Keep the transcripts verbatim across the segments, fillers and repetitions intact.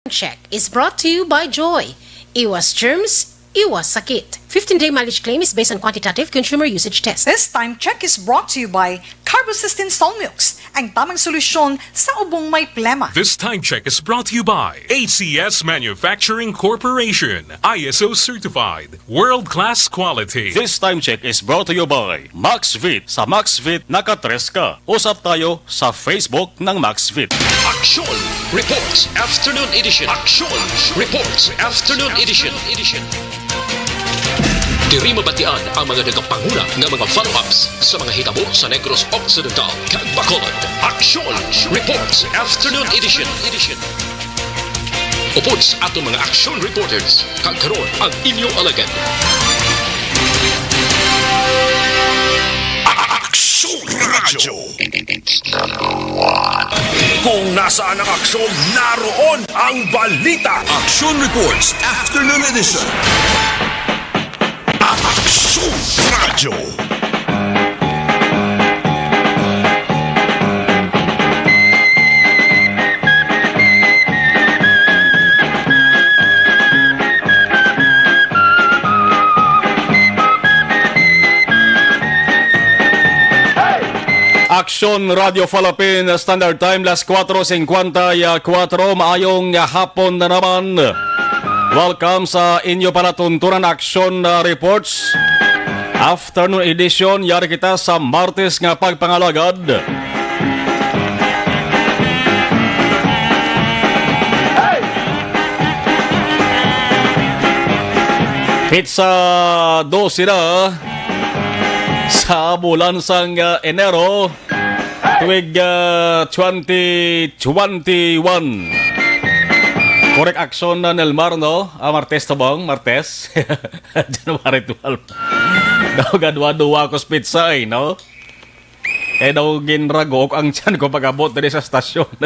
Check is brought to you by Joy. Iwas germs, iwas sakit. Fifteen-day mileage claim is based on quantitative consumer usage test. This time check is brought to you by Carbocystin Solmux, ang tamang solusyon sa ubong may plema. This time check is brought to you by A C S Manufacturing Corporation, I S O certified, world-class quality. This time check is brought to you by Maxvit. Sa Maxvit, nakatres ka. Usap tayo sa Facebook ng Maxvit. Action Reports Afternoon Edition. Action Reports Afternoon Edition. Diri mabatian ang mga nagapanguna nga mga follow-ups sa mga hitabo sa Negros Occidental kag Bacolod. Action Reports Afternoon Edition. Upod sa aton mga action reporters, kag karon ang inyo alagad. Aksyon Radyo. Kung nasaan ang aksyon, naroon ang balita. Action Reports Afternoon Edition. Aksyon Radyo. Aksyon Radio Falapin Standard Time, las kuatro singkwenta y kuatro. Maayong hapon na naman. Welcome sa inyo palatuntunan Aksyon, uh, Reports Afternoon Edition. Yari kita sa Martes nga pagpangalagad. Pizza dose na sa bulan sang, uh, Enero. Tuig, ah, twenty twenty-one. Correct action na, Nelmar, no? Ah, Martes to, bang? Martes? January twelve. Daw gadwa-dwa ko sa pizza, eh, no? Kaya daw ginrago ko ang tiyan ko pag-abot diri sa stasyon.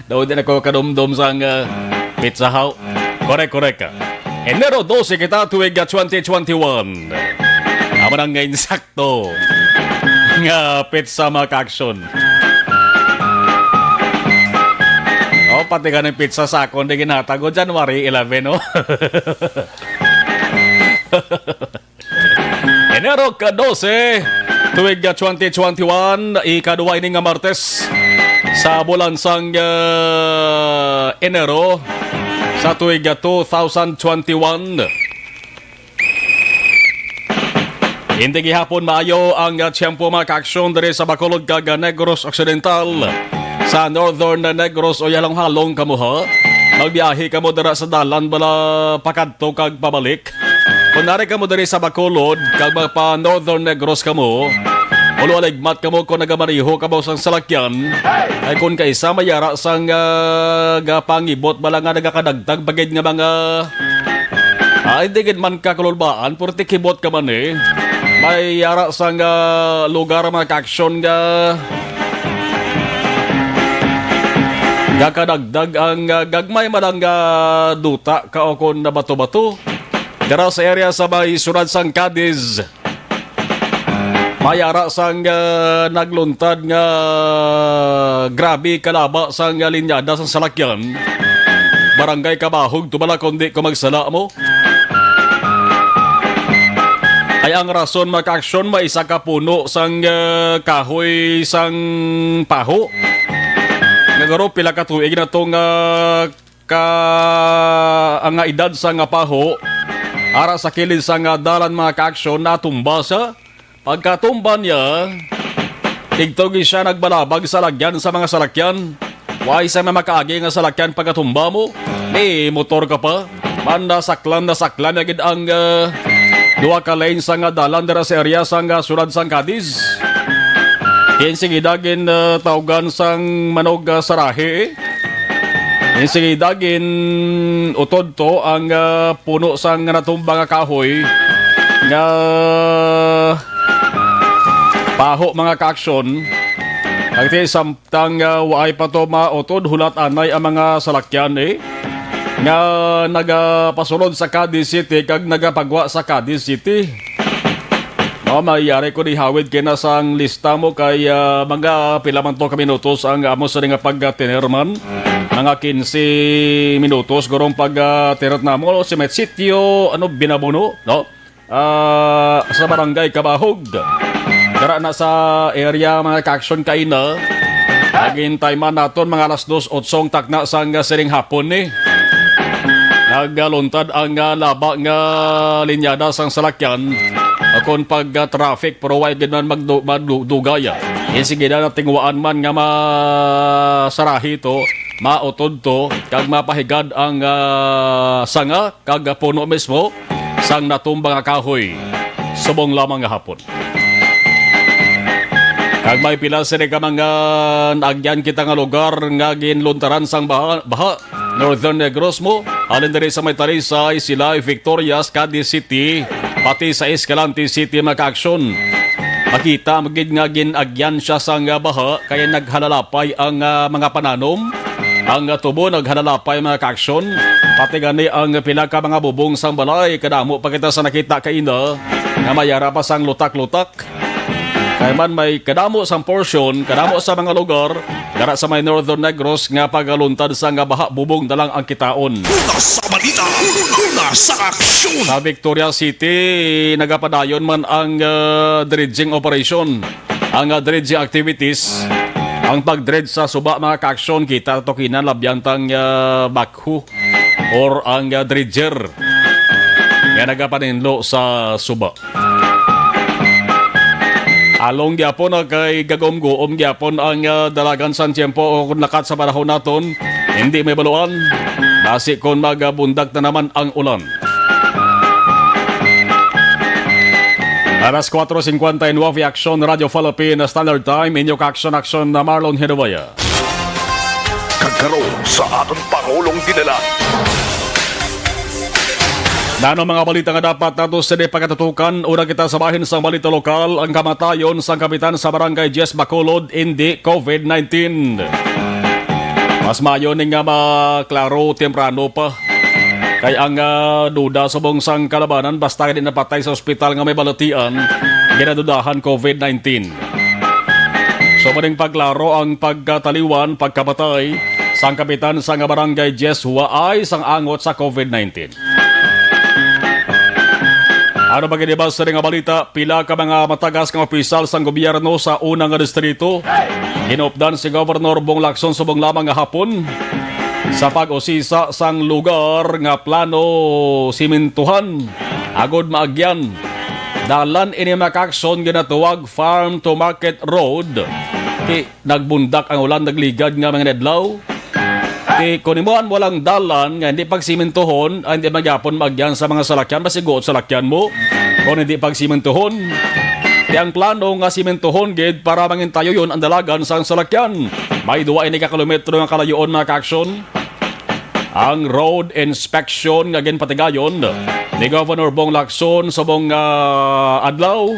Daw di na ko kadumdom sang, ah, pizza, haw. Correct, correct ka. Enero dose kita, tuig, ah, twenty twenty-one. Amo nang nga insakto nga pizza, mga ka-aksyon. Oh, pati ka ng pizza sa akon, di ginhatag ko, January eleven, no? Enero ka dose, tuig, ah, twenty twenty-one, ikaduha ini nga Martes sa bulan sang, ah, Enero sa tuig, ah, two thousand twenty-one. Hindi gihapon maayo ang, ah, tiyempo, mga ka-aksyon, diri sa Bacolod kag, ah, Negros Occidental. Sa Northern Negros, o halong-halong kamo, ha? Magbiyahe kamo dira sa dalan bala pakadto kag pabalik. Kung nari kamo diri sa Bacolod kag magpa Northern Negros kamo, ulo aligmat kamo kung nagamariho kamo sang salakyan. Ay kung kaisa may ara sang, ah, gapangibot bala nga nagakadagdag bagid nga mga, ay, di gid man kakululbaan, purti kibot ka man, eh. May ara sang, ah, lugar, mga ka-aksyon, nga gakadagdag ang, ah, gagmay man ang, ah, duta ka o kon na bato-bato. Dira sa area sa may siyudad sang Cadiz, may ara sang, ah, nagluntad nga grabe kalaba sang, ah, linyada sang salakyan. Barangay Kabahog to bala, kundi ko magsala mo. Ay ang rason, mga ka-aksyon, may isa ka puno sang, ah, kahoy sang paho. Nga garo pila ka tuig na to nga ka, ang nga edad sa nga paho, ara sa kilid sa nga dalan, mga ka-aksyon, natumba sa pagkatumba niya. Tigtugi siya nagbalabag sa lagyan sa mga salakyan. Way sa mga makaagi nga salakyan pagkatumba mo. May motor ka pa. Man nasaklan, nasaklan na gid ang, ah, duha ka lane sa nga dalan dira sa area sa nga siyudad sang Cadiz. Kinsigida gin, ah, tawgan sang manog, ah, sarahe. Insigida gin-utod to ang, ah, puno sang natumba nga kahoy nga paho, mga ka-aksyon. Kag ti samtang, ah, waay pa to mautod, hulat anay ang mga salakyan, eh, nga nagapasulod sa Cadiz City kag nagapagwa sa Cadiz City. Oh, mayari ko ni hawid kay na sang lista mo kay, ah, mga pila man to ka minutos ang amo sa nga pagtinerman. mga quince minutos gurong pag, ah, tirot namo, no? Si may sitio, ano, Binabuno, no? Ah, sa Barangay Kabahog. Dara na sa area, mga ka-aksyon, kaina. Naghintay man naton mga alas dos otsong takna sang sining hapon ni. Nagaluntad ang, ah, laba nga linyada sang salakyan kon pag, ah, traffic, pero way gid man magdu-, madugay. Insigida natingwaan man nga masarahi to, mautod to, kag mapahigad ang, ah, sanga kag puno mismo sang natumba nga kahoy subong lamang nga hapon. Kag may pila sini ka mga naagyan kita nga lugar nga ginluntaran sang baha, baha. Northern Negros mo, halin diri sa may Talisay, Silay, Victorias, Cadiz City, pati sa Escalante City, mga ka-aksyon. Makita mo gid nga gin-agyan siya sang baha, kaya naghalalapay ang, ah, mga pananom, ang, ah, tubo naghalalapay, mga ka-aksyon, pati gani ang pila ka mga bubong sang balay. Kadamo pa kita sa nakita kaina nga may ara pa sang lutak-lutak. Kay man may kadamo sang portion, kadamo sa mga lugar, dara sa may Northern Negros nga pagaluntad sa nga baha, bubong na lang ang kitaon. Una sa balita, una sa aksyon. Sa Victoria City, nagapadayon man ang, ah, dredging operation, ang, ah, dredging activities, ang pag-dredge sa suba, mga ka-aksyon, kita to kinalabyantang, ah, backhoe or ang, ah, dredger nga nagapaninlo sa suba. Along gyapon na kay gagom-guom gyapon ang, ah, dalagan sang tiyempo o kung lakat sa panahon naton, hindi may baluan. Basi kon magabundak na naman ang ulan. Alas kuwatro singkwenta y nuwebe, Aksyon Radio Philippine Standard Time, inyo ka-aksyon-aksyon na Marlon Hinuwaya. Kag karon sa aton Pangulong Dinala. Nano mga balita nga dapat nato sini pagkatutukan? Una kita sa bahin sang balita lokal, ang kamatayon sang kapitan sa Barangay Jess Bacolod, indi covid nineteen. Mas maayo ni nga maklaro temprano pa. Kay ang, ah, duda subong sang kalabanan basta di napatay sa ospital nga may balatian, ginadudahan covid nineteen. So, maning pagklaro ang pagkataliwan, pagkapatay sang kapitan sa nga barangay Jess, waay sang angot sa covid nineteen. Ano ba gid iba sa nga balita? Pila ka mga matagas nga opisyal sang gobyerno sa una nga distrito ginupdan si Governor Bong Lacson subong lamang nga hapon sa pag-usisa sang lugar nga plano simintuhan agud maagyan. Dalan ini, mga ka-aksyon, ginatawag Farm to Market Road. Ti nagbundak ang ulan, nagligad nga mga adlaw. Ti kon himuan mo lang dalan nga hindi pagsimintuhon, ay hindi magyapon maagyan sa mga salakyan, masiguot salakyan mo kon hindi pagsimintuhon. Ti ang plano nga simintuhon gid para mangin tayoyon ang dalagan sang salakyan. May dua ini ka kilometro nga kalayoon, mga ka-aksyon. Ang road inspection nga ginpatigayon ni Governor Bong Lacson subong, ah, adlaw.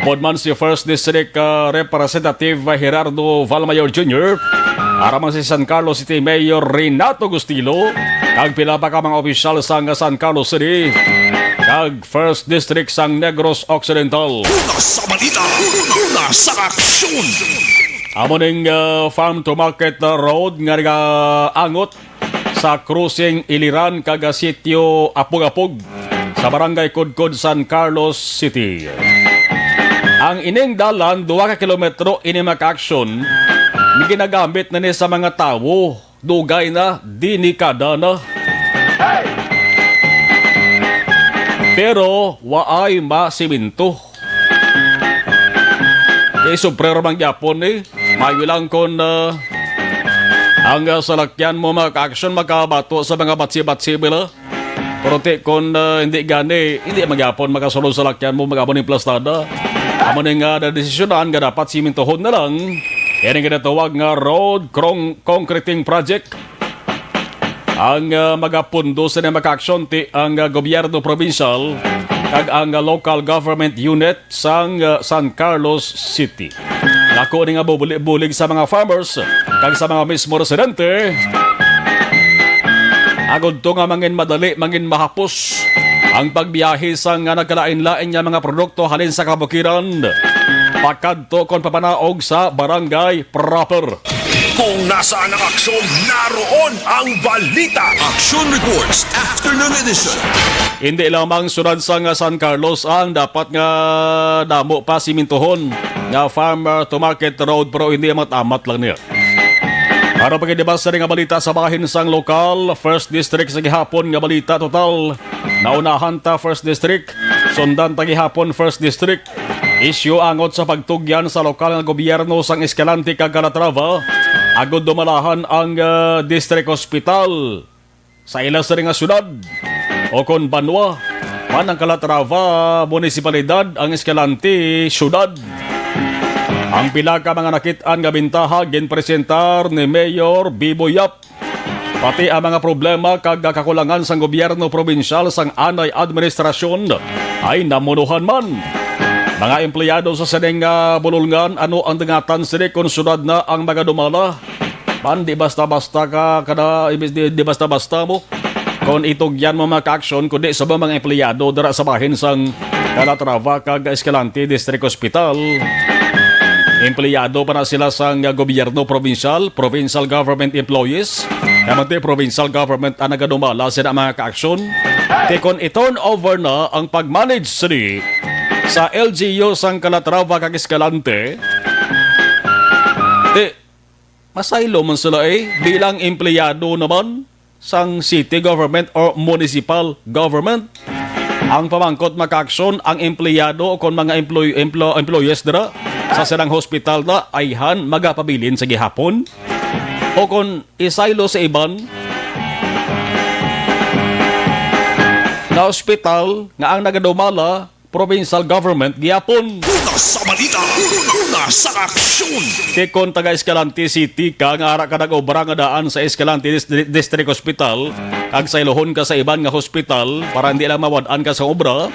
Upod man si First District, ah, Representative Gerardo Valmayor Junior, ara man si San Carlos City Mayor Renato Gustilo, kag pila pa ka mga opisyal sang San Carlos City kag First District sang Negros Occidental. Una sa balita, una sa aksyon. Amo ning, ah, farm to market, ah, road nga nagaangot sa Crossing Iliran kag Sitio Apog-Apog sa Barangay Kudkod, San Carlos City. Ang ining dalan, dua ka kilometro ini, mga ka-aksyon, nga ginagamit na ni sa mga tawo, dugay na, delikada na. Pero waay masiminto. Kay sobra ra man gyapon, eh. Maayo lang kon, ah, ang, ah, salakyan mo, mga ka-aksyon, makabato sa mga batsi-batsi bala. Pero ti kon, ah, hindi gani, hindi man gyapon makasulod salakyan mo, mag-amo ning plastada. Amo ni nga nadesisyonan nga dapat simintuhon na lang. Yan ang ginatawag nga road con-, concreting project. Ang, ah, magapundo sa mga aksyon ti ang, ah, gobyerno probinsyal kag ang, ah, local government unit sang, ah, San Carlos City. Dako ni nga bubulig-bulig sa mga farmers kag sa mga mismo residente. Agud to nga mangin madali, mangin mahapos ang pagbiyahe sang, ah, nagkalain-lain nga mga produkto halin sa kabukiran pakadto kon papanaog sa barangay proper. Kung nasaan ang aksyon, naroon ang balita. Action Reports, Afternoon Edition. Hindi lamang siyudad sang San Carlos ang dapat nga damo pa simintuhon nga farm, uh, to market road, pero hindi amat-amat lang niya. Para pagkidibas sa nga balita sa bahin sang lokal, first district sa gihapon nga balita, total naunahan ta first district, sundan ta gihapon first district. Isyu angot sa pagtugyan sa lokal nga gobyerno sang Escalante kag Calatrava, agud dumalahan ang, ah, district hospital sa ila sini nga syudad, o kon banwa man ang Calatrava munisipalidad, ang Escalante syudad. Ang pila ka mga nakit-an nga bintaha ginpresentar ni Mayor Bibo Yap. Pati ang mga problema kag kakulangan sang gobyerno probinsyal sang anay administrasyon ay namunuhan man. Mga empleyado sa sining nga bulolngan, ano ang dangatan sini kon syudad na ang magadumala? Man, di basta-basta ka, kada, di, di basta-basta mo kon itugyan mo mga ka-aksyon, kundi sa mga empleyado dira sa bahin sang Calatrava kag Escalante District Hospital. Empleyado pa na sila sang gobyerno probinsyal, provincial government employees. Kaya man ti provincial government ang nagadumala sila mga ka-aksyon. Ti kon i-turn over na ang pag-manage sini sa L G U sang Calatrava kag Escalante, ti masaylo man sila, eh, bilang empleyado naman sang city government or municipal government. Ang pamangkot, mga ka-aksyon, ang empleyado o kon mga employ-, emplo-, employees dira sa silang hospital na ayhan magapabilin sa gihapon? O kon isaylo sa iban na ospital nga ang nagadumala provincial government gihapon. Una sa balita, una sa aksyon. Kay kon taga Escalante City ka nga ara ka nag-obra nga daan sa Escalante Dis-, District Hospital, kag sayluhon ka sa iban nga hospital para hindi lang mawad-an ka sa obra,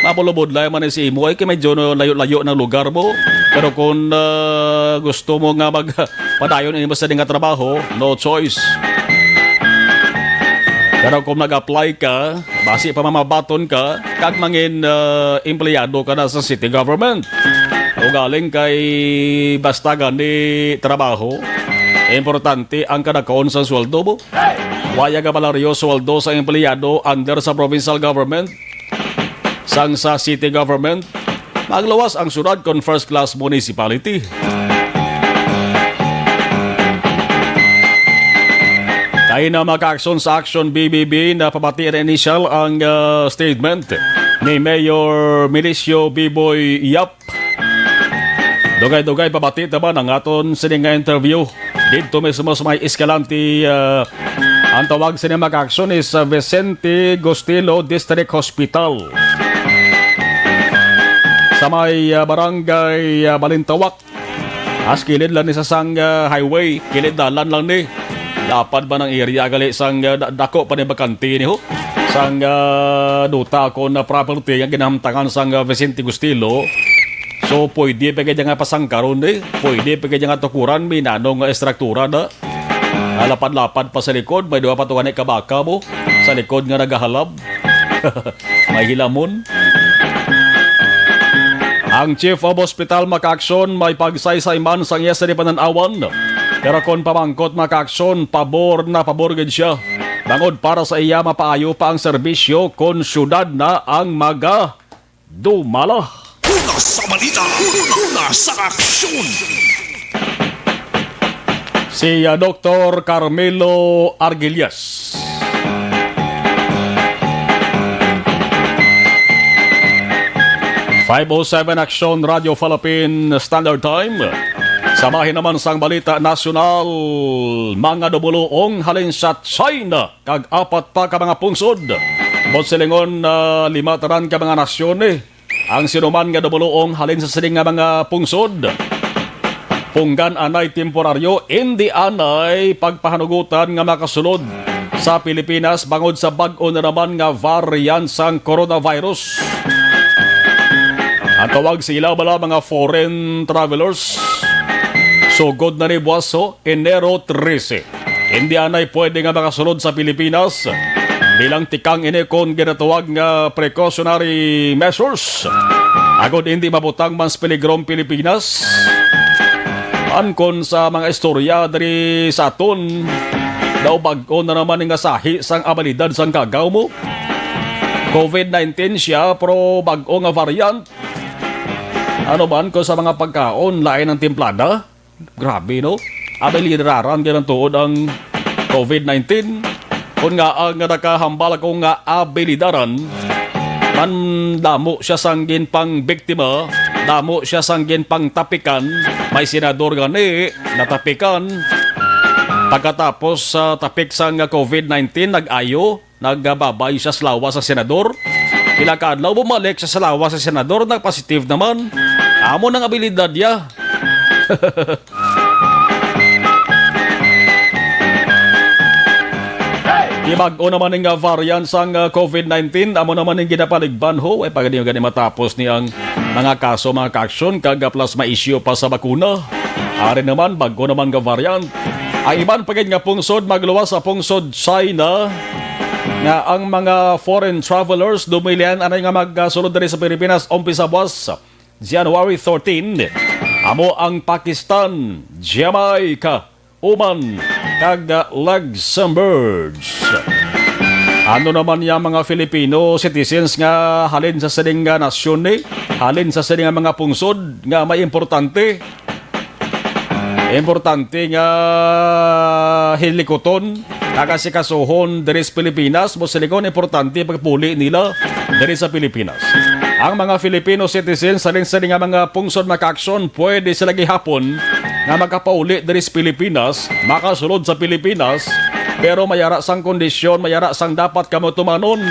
mapulubod lang man si imo, ay kay medyo no, layo-layo ng lugar mo. Pero kung, ah, gusto mo nga magpadayon imo sa nga trabaho, no choice. Pero kung nag-apply ka, basi pa mamabaton ka, kag mangin, ah, empleyado ka na sa city government. Ugaling kay basta gani trabaho, importante ang kadakon sa sweldo mo. Waya ka palaryo sweldo sa empleyado under sa provincial government, sang sa city government, magluwas ang syudad kon first class municipality. Kay na mga ka-aksyon sa Action B B B na pabati na initial ang, ah, statement ni Mayor Milicio Biboy Yap. Dugay-dugay pabati naman ang aton sini nga interview didto mismo sa may Escalante, ah, ang tawag sini mga ka-aksyon is, ah, Vicente Gustilo District Hospital. Sa may, ah, barangay, ah, Balintawak. As kilid lang ni sa sang, ah, highway, kilid dalan lang ni. Lapad ba ng area gali sang, ah, da-, dako pa ni bakante ni ho? Sang, ah, duta ako na property nga ginahamtangan sang, ah, Vicente Gustilo. So, pwede pa kaya nga pasangkaron, eh. Pwede pa kaya nga tukuran, may nanong nga estruktura na. Ah, lapad-lapad pa sa likod, may duha pa to gani ka baka mo sa likod nga nagahalab. May hilamon. Ang Chief of Hospital mga ka-aksyon may pagsaysay man sang iya sa di panan-awan. Pero kon pamangkot mga ka-aksyon, pabor na pabor gid siya. Bangod para sa iya, mapaayo pa ang serbisyo kon syudad na ang maga dumala. Una sa balita, una sa aksyon. Si, ah, Doktor Carmelo Arguillas. Five oh seven Aksyon Radio Philippine Standard Time. Sa bahin naman sang balita nasyonal, mga dumuluong halin sa China kag apat pa ka mga pungsod. Buot silingon, ah, lima tanan ka mga nasyon, eh, ang sinuman nga dumuluong halin sa sining nga mga pungsod. Punggan anay temporaryo, indi anay pagpahanugutan nga makasulod sa Pilipinas bangod sa bag-o na naman nga variant sang coronavirus. Ang tawag sa ila bala mga foreign travelers. Sugod na ni buwas, ho, Enero trese. Hindi anay pwede nga makasulod sa Pilipinas bilang tikang ini kon ginatawag nga precautionary measures. Agod hindi mabutang man sa peligro ang Pilipinas, Angkon sa mga istorya diri sa aton, daw bag-o na naman nga sahi sang abilidad sang kagaw mo. COVID nineteen siya, pero bag-o nga variant. Ano man kung sa mga pagkaon, lain ang timplada? Grabe, no? Abilidaran gyud ang tuod ang COVID nineteen. Kon nga ang nakahambal ako nga abilidaran, man damo siya sang ginpangbiktima, damo siya sang ginpangtapikan, may senador gani natapikan. Pagkatapos sa tapik sang COVID nineteen, nag-ayo, nagbabay siya sa lawas sa senador. Pila ka adlaw, bumalik siya sa lawas sa senador, nagpositive naman. Amo nang abilidad niya. Di bag-o naman nga variant sang, ah, COVID nineteen, amo naman ning ginapaligban, ho. Ay, pag di gani matapos ni ang mga kaso, mga ka-aksyon, kag, ah, plus ma-issue pa sa bakuna. Ari naman, bag-o naman nga variant. Ang iban pa gid nga pungsod magluwas sa pungsod China, nga ang mga foreign travelers dumilian anay nga magsulod diri sa Pilipinas umpisa buwas January thirteen, amo ang Pakistan, Jamaica, Oman, kag, ah, Luxembourg. Ano naman niya mga Filipino citizens nga halin sa sining nga nasyon ni? Halin sa sining nga mga pungsod nga may importante? Importante nga hilikuton, kag asikasuhon diri sa Pilipinas, mo silingon importante pagpuli nila diri sa Pilipinas. Ang mga Filipino citizens sa linsali nga mga pungsod makaaksyon, pwede sila gihapon nga makapauli diri sa Pilipinas, makasulod sa Pilipinas, pero may ara sang kondisyon, may ara sang dapat kamo tumanon.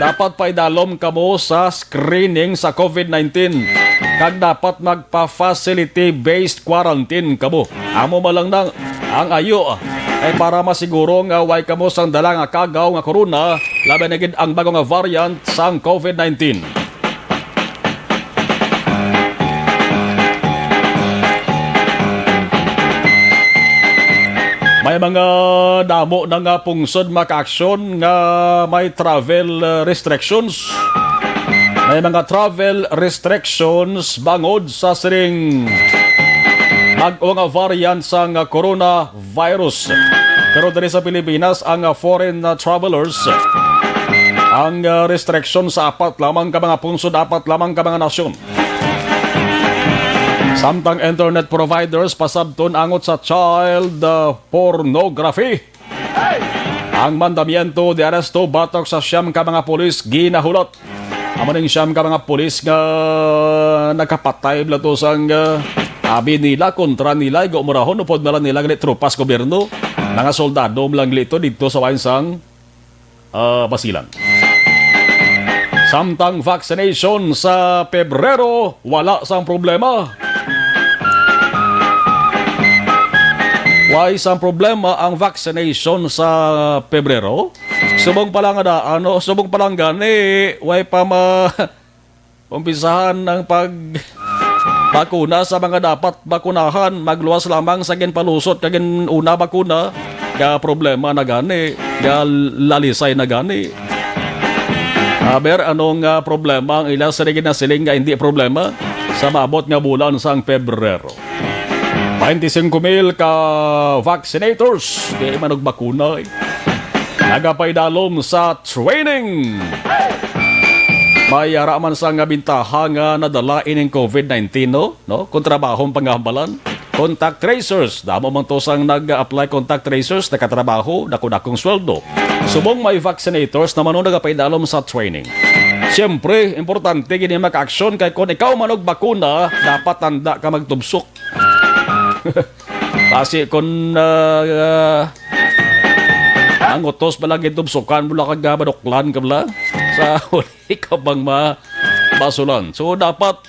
Dapat paidalom kamo sa screening sa COVID nineteen, kag dapat magpa-facility-based quarantine kamo. Amo man lang nang ang ayo ay para masiguro nga way kamo sang dala nga kagaw nga corona, labi na gid ang bago nga variant sang COVID nineteen. May mga damo na nga pungsod makaaksyon nga may travel, uh, restrictions. May mga travel restrictions bangod sa sining bag-o nga variant sang coronavirus. Pero diri sa Pilipinas, ang, uh, foreign, uh, travelers, ang, uh, restriction sa apat lamang ka mga pungsod, apat lamang ka mga nasyon. Samtang internet providers pasabton angot sa child, uh, pornography. Ang mandamiento de aresto batok sa siyam ka mga pulis ginahulat. Amo ning siyam ka mga pulis nga nakapatay bala to sang, ah, abi nila, kontra nila, igo murahon, upod na lang nila gali tropas gobyerno, mga soldado lang gali to didto sa bahin sang, ah, Basilan. Samtang vaccination sa Pebrero, wala sang problema. Why sang problema ang vaccination sa Pebrero? Subong pa lang ada, ano, subong pa lang gani, way pa ma-, umpisahan ang pag-, bakuna sa mga dapat bakunahan, magluwas lamang sa ginpalusot kag gin-una bakuna, nga problema na gani, nga lalisay na gani. Aber, ano nga problema ang ila sa ginasiling nga hindi problema sa maabot nga bulan sang Pebrero? Twenty-cinco mil ka vaccinators, di man og bakuna, eh. Nagapaidalom sa training. May ara man sa nga bintaha nga nadala ining COVID nineteen, no? No? Kung trabaho ang pangahambalan. Contact tracers. Damo man to sang nag-apply contact tracers, nakatrabaho, dako-dakong sweldo. Subong may vaccinators naman no nagapaidalom sa training. Siyempre, importante gini makaaksyon kay kung ikaw man og bakuna, dapat handa ka magtubsok. Basi kung, ah, ah, ang utos pala gintubsukan mo lang kag maduklan ka bala sa huli ka bang mabasulan. So, dapat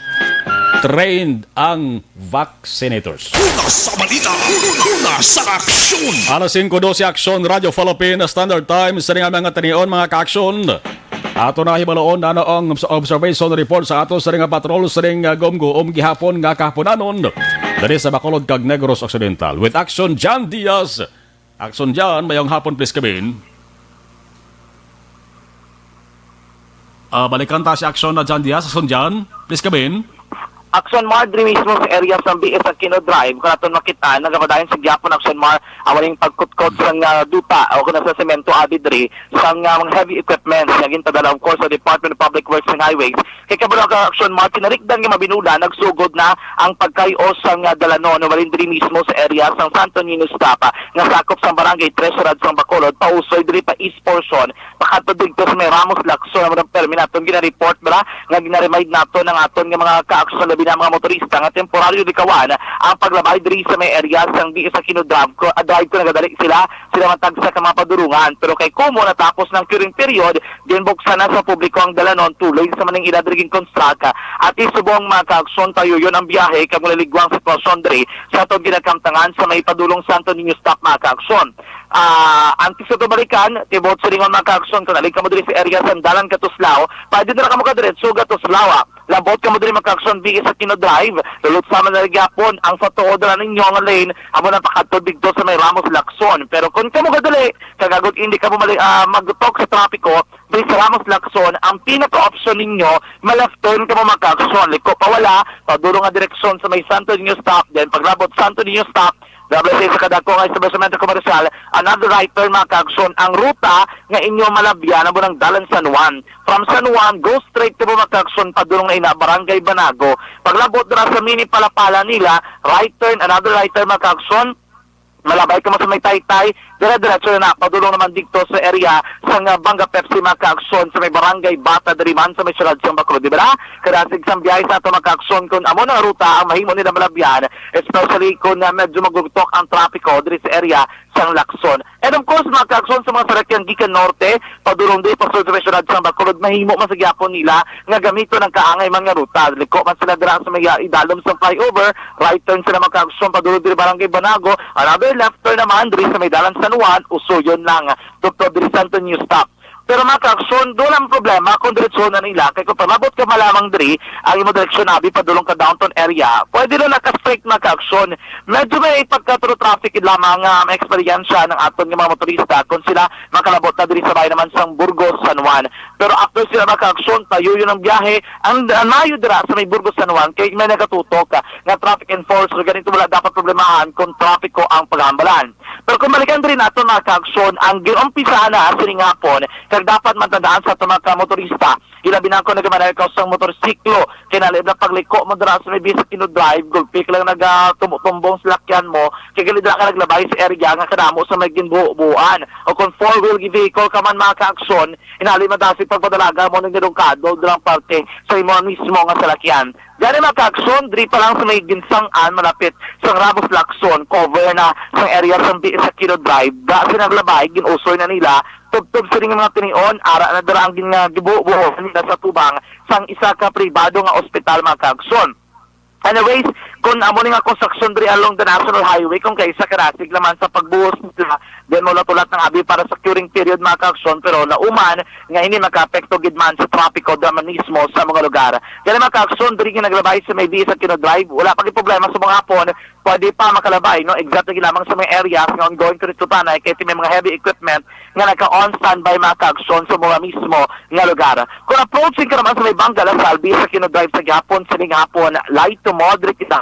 trained ang vaccinators. Una sa balita, una sa aksyon. Alas singko dose, Aksyon, Radyo Philippine Standard Time. Sa nga mga tanion, mga ka-aksyon, ato na hibaloon na ang obs-, observation report sa ato sa nga patrol sa nga gumguom gihapon nga kahaponanon diri sa Bacolod kag Negros Occidental. With Aksyon, John Diaz. Aksyon, John, mayong hapon, please come in. Ah, balikan ta si Aksyon na John Diaz. Aksyon, John, please come in. Action Mar diri mismo sa area sang B S Aquino Drive, kung aton makita, nagapadayon sa gihapon Action Mar ang maling pagkutkot sang, ah, duta o kung sa semento abi diri sang, ah, mga heavy equipment nga ginpadala, of course, sa Department of Public Works and Highways. Kay kabalo ka Action Mar, tinarikdan nga mabinulan, nagsugod na ang pagkay-os sang, ah, dalanon, no, maling diri mismo sa area sang Santo Niño Stop, ah, nga sakop sang Barangay Tres, Siyudad sang Bacolod, pausoy diri pa east portion pakadto didto sa may Ramos Lacson. Amo ang permi naton gina-report, bala, nga gina-remind naton ang aton nga mga ka-aksyon, labi na mga motorista nga temporaryo likawan ang paglabay diri sa may area sang B S Aquino Drive, ko, ah, drive kung nagadali sila, sila matagsa ka mga padulongan. Pero kay kumo natapos ng curing period, ginbuksan na sa publiko ang dalanon tuloy sa maning ila diri gin-construct. At subong mga ka-aksyon, payuyon ang biyahe kag malaligwang sitwasyon diri sa aton ginakamtangan sa may padulong Santo Niño Stop, mga ka-aksyon. Ah, antes sa tumalikan, tibot silingon, mga ka-aksyon, kung aling kamo diri sa area sang dalan ka Tuslao, pwede na kamo kadiretso ka Tuslao, ah. Labot kamo diri, mga ka-aksyon, B S Aquino Drive, lulot sa man na gyapon ang sa tuod na ninyo nga lane, amo na pakadto didto sa may Ramos Lacson. Pero kung kamo kadali, kag agod hindi kamo mali, ah, magtok sa trapiko, diri sa Ramos Lacson, ang pinaka-option ninyo, ma-left turn kamo, mga ka-aksyon. Liko pa wala, padulong nga direksyon sa may Santo Niño Stop, then paglabot Santo Niño Stop, Double sa kadako nga establishmento komersyal, another right turn, mga ka-aksyon. Ang ruta nga inyo malabyan amo nang dalan San Juan. From San Juan, go straight to, mga ka-aksyon, padulong na ina Barangay Banago. Paglabot dira sa mini Palapala nila, right turn, another right turn, mga ka-aksyon. Malabay ka mo sa may Taytay, dire-diretso na na, padulong naman dito sa area sa nga Banga Pepsi, mga ka-aksyon, sa may Barangay Bata diri man sa may siyudad sa Bacolod, di ba? Kadasig sang biyahe sa ato, mga ka-aksyon, kung amo na ruta ang mahimo nila malabyan, especially kung, ah, medyo magugtok ang trapiko diri sa area sang Lacson. And of course, mga ka-aksyon, sa mga sarakyan gikan norte, padulong diri pa sul sa may siyudad sang Bacolod, mahimo man sa gihapon nila nga gamiton ang kaangay man nga ruta. Liko man sila dira sa may, ah, idalom sang flyover, right turn sila, mga ka-aksyon, padulong diri Barangay Banago, another left turn naman diri sa may dalan San Juan, usuyon lang, tubtob diri Santo Niño Stop. Pero, mga ka-aksyon, doon ang problema kung diretso na nila. Kay kung palabot ka malamang diri, ang imo direksyon abi padulong ka downtown area, pwede na naka-straight, mga ka-aksyon. Medyo may pagka-through traffic lamang nga may eksperyensya ng aton nga mga motorista kung sila makalabot na diri sa bayan naman sang Burgos, San Juan. Pero after sila, mga ka-aksyon, payuyon ang biyahe, ang, ang mayo dira sa may Burgos, San Juan, kay may nagatutok, ah, nga traffic enforcer, ganito wala dapat problemahan kung trapiko ang paghambalan. Pero kung balikan diri nato, mga ka-aksyon, ang giumpisahan na sining hapon, kag dapat matandaan sa ato mga motorista, ilabi na kung nagamaneho ka sang motorsiklo, kay nalib na pagliko mo dira sa may Bisakino Drive, gulpi ka lang nagatumbong-tumbong sa lakyan mo, kay gali dira ka naglabay sa area nga kadamo sa may ginbubuan. O kung four-wheel vehicle ka man, mga ka-aksyon, inali madasig pagpadalaga mo ng nirungkado dira parte sa imo mismo nga salakyan. Gani, mga ka-aksyon, diri pa lang sa may ginsang-an malapit sang Ramos Lacson, cover na sang area sang Bisakino Drive. Da sa naglabay, gin-usoy na nila, tubtob sining mga tinion, ara na dira ang gin-, nga gibubuo nila sa tubang sang isa ka pribado nga ospital, mga ka-aksyon. Anyways, kung amo ni nga konstruksyon diri along the National Highway, kung kaisa ka nasig naman sa pagbuhos nila, then maulat-ulat ng abi para sa curing period, mga ka-aksyon, pero lauman nga ini makaapekto gid man sa trapiko dira man mismo sa mga lugar. Kaya, mga ka-aksyon, diri nga naglabay sa may Bisakino Drive, wala pa gid problema sa mga hapon, pwede pa makalabay, no? Exactly lamang sa mga areas nga ongoing kung ito tanay, kay may mga heavy equipment nga naka-on standby, mga ka-aksyon, sa mga mismo nga lugar. Kung approaching ka naman sa may Bangga, Lasal, Bisakino Drive sa gihapon, sining hapon, light to moderate kita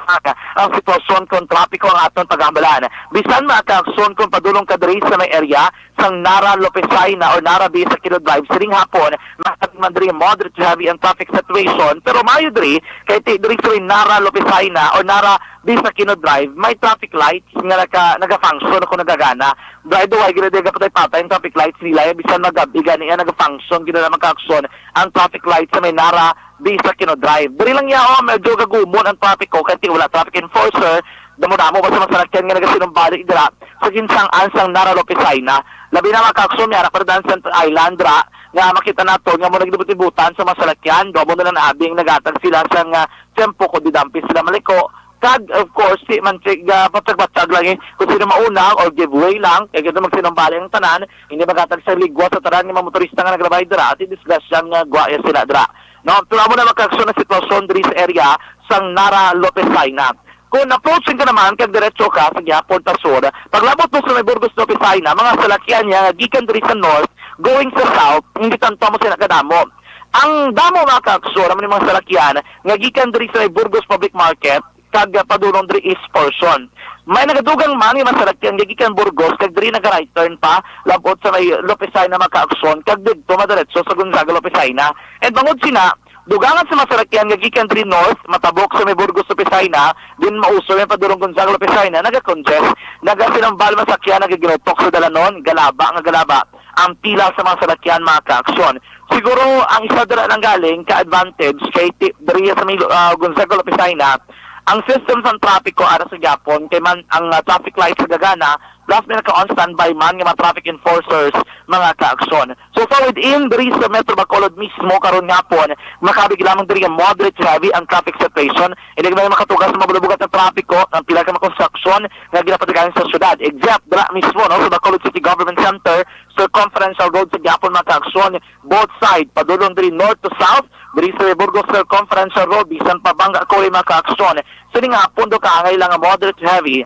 ang sitwasyon kung trapiko ang aton paghambalan. Bisan, mga ka-aksyon, kung padulong ka diri sa may area sang Nara Lopesina or Nara Bisakino Drive, sining hapon, makati man diri moderate to heavy ang traffic situation, pero mayo diri, kay ti diri sa may Nara Lopesina or Nara Bisakino Drive, may traffic lights nga naka, nagafunction o kung nagagana. By the way, gina-, di gapatay-patay ang traffic lights nila, eh, bisan magabi gani nga nagafunction, gina-, mga ka-aksyon ang traffic lights sa may Nara Bisakino Drive. Diri lang ya, oh, medyo gagumon ang traffic ko, kay ti wala traffic enforcer, damo-damo ba sa mga salakyan nga nagasinumbalik dira sa ginsang-an sang Nara Lopesina. Labi na, mga ka-aksyon, may ara pa daan sa Island dira, nga makita nato nga mo nagdibut-ibutan sa mga salakyan, damo na lang abing nagatag sila sa nga tiyempo kung di dampis sila maliko. Kag, of course, di man sig, ah, patag-patag lang, eh. Kung sino mauna or giveaway lang, kay kita magsinumbalik ang tanan, hindi magatag sa ligwa sa tanan nga mga motorista nga naglabay dira, at disgrasya nga gwaya sila dira. No, pero amo na, mga ka-aksyon, ang sitwasyon diri sa area sang Nara Lopesina. Kung approaching ka naman, kag diretso ka sa gihapon pa sur, paglabot mo sa may Burgos Lopesina, mga salakyan niya nga gikan diri sa north, going sa south, hindi tanto mo sila kadamo. Ang damo, mga kaaksyon, amo ni mga salakyan nga gikan diri sa Burgos Public Market kag, ah, padulong diri East Portion. May nagadugang man nga mga salakyan nga gikan Burgos kag diri naga-right turn pa labot sa may Lopez Jaena, mga kaaksyon, kag didto madiretso sa Gonzaga Lopez Jaena. And bangod sina, dugangan sa mga salakyan nga gikan diri North, matabok sa may Burgos Lopez Jaena, din mausol may padulong Gonzaga Lopez Jaena, naga-congest, nagasinambal masakyan, nagaginutok sa dalanon, galaba nga galaba ang pila sa mga salakyan, mga kaaksyon. Siguro ang isa dira lang galing ka advantage kay ti-, diri sa may, ah, Gonzaga Lopez Jaena, ang system sang trapiko ara sa gyapon kay man ang, ah, traffic lights sa gagana, plus may naka-on standby man nga mga traffic enforcers, mga kaaksyon. So far within diri sa Metro Bacolod mismo karon nga hapon, makabig lamang diri nga moderate to heavy ang traffic situation. Hindi may makatugas sa mga bulabugat ng trapiko ang pila ka mga konstruksyon nga ginapatigayon sa syudad. Except dira mismo, no, sa Bacolod City Government Center, Circumferential Road sa gihapon, mga kaaksyon, both side, padulong diri north to south, diri sa Burgos Circumferential Road, bisan pa bangga ko, mga kaaksyon. Sa nga hapon, do kaangay lang nga moderate to heavy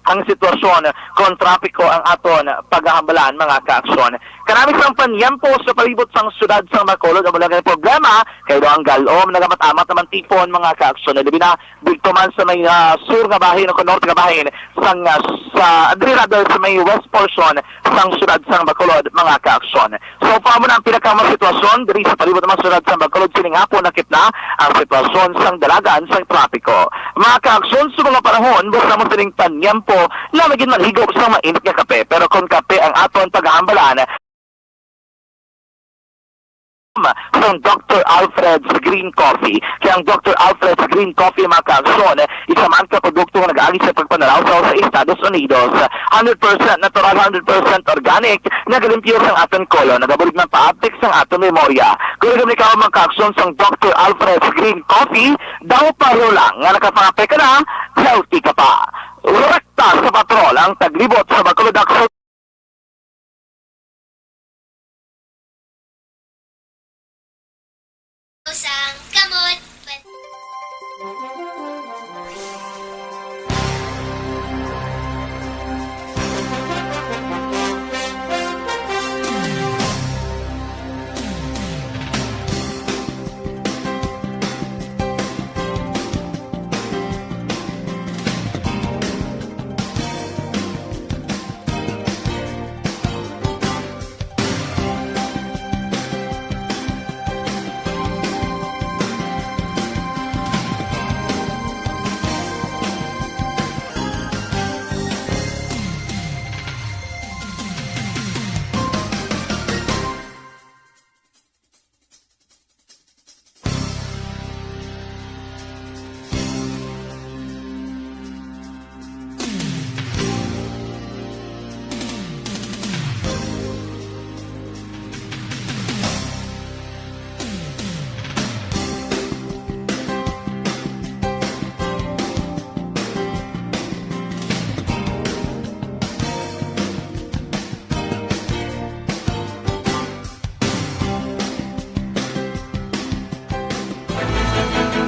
ang sitwasyon kung trapiko ang aton pagahambalan, mga kaaksyon. Kanami sang panyempo sa palibot sang syudad sang Bacolod, amo lang ang problema kay do ang galom nagamat-amat naman tipon, mga kaaksyon, na labi na dito man sa may, ah, sur nga bahin o norte nga bahin sang, ah, sa, diri rather, sa may west portion sang syudad sang Bacolod, mga kaaksyon. So, pa mo na ang pinakama sitwasyon diri sa palibot ng mga syudad sang Bacolod. Sining hapon, nakit na ang sitwasyon sang dalagan sang trapiko. Mga kaaksyon, sa mga panahon, basta mo sining panyempo, na maging maligo sa mainit nga kape. Pero kung kape ang aton paghahambalan, sang Doctor Alfred's Green Coffee. Kaya ang Doctor Alfred's Green Coffee, mga kaaksyon, isa man ka produkto nga nag-agi sa pagpanalawsaw sa Estados Unidos. Hundred percent natural, hundred percent organic, nagalimpyo sang aton kolon, nagabulig ng paabtik sang aton memorya. Kung nagam ikaw, mga kaaksyon, sang Doctor Alfred's Green Coffee, daw paro lang nga nakapangape ka na, healthy ka pa. Rekta sa patrol ang taglibot sa Bacolod Action. Sang kamot.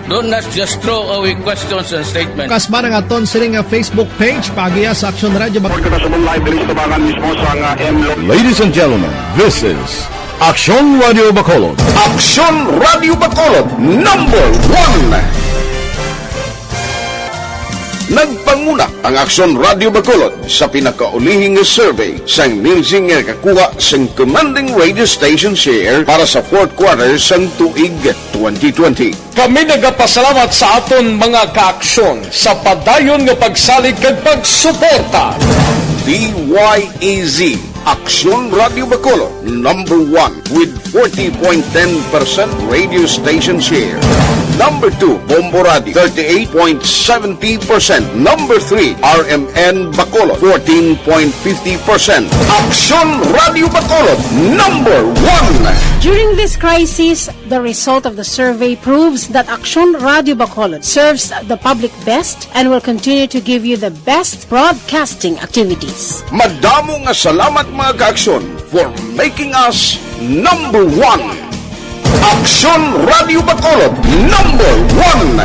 Don't not just throw away questions and statements. Kasba ang aton sini nga Facebook page, paagiha sa Aksyon Radio Bac- Report kita sa live diri sa tubangan mismo sa nga M Lo- Ladies and gentlemen, this is Aksyon Radio Bacolod. Aksyon Radio Bacolod, number one. Nagpanguna ang Aksyon Radio Bacolod sa pinakaulihing nga survey sang Nielsen nga nakakuha sang commanding radio station share para sa fourth quarter sang tuig twenty twenty. Kami nagapasalamat sa aton mga kaaksyon sa padayon nga pagsalig kag pagsuporta. D Y E Z, Aksyon Radio Bacolod, number one with forty point ten percent radio station share. Number two, Bombo Radio, thirty-eight point seventy percent. Number three, R M N Bacolod, fourteen point fifty percent. Aksyon Radio Bacolod, number one. During this crisis, the result of the survey proves that Aksyon Radio Bacolod serves the public best and will continue to give you the best broadcasting activities. Madamo nga salamat, mga kaaksyon, for making us number one. Aksyon Radio Bacolod, number one.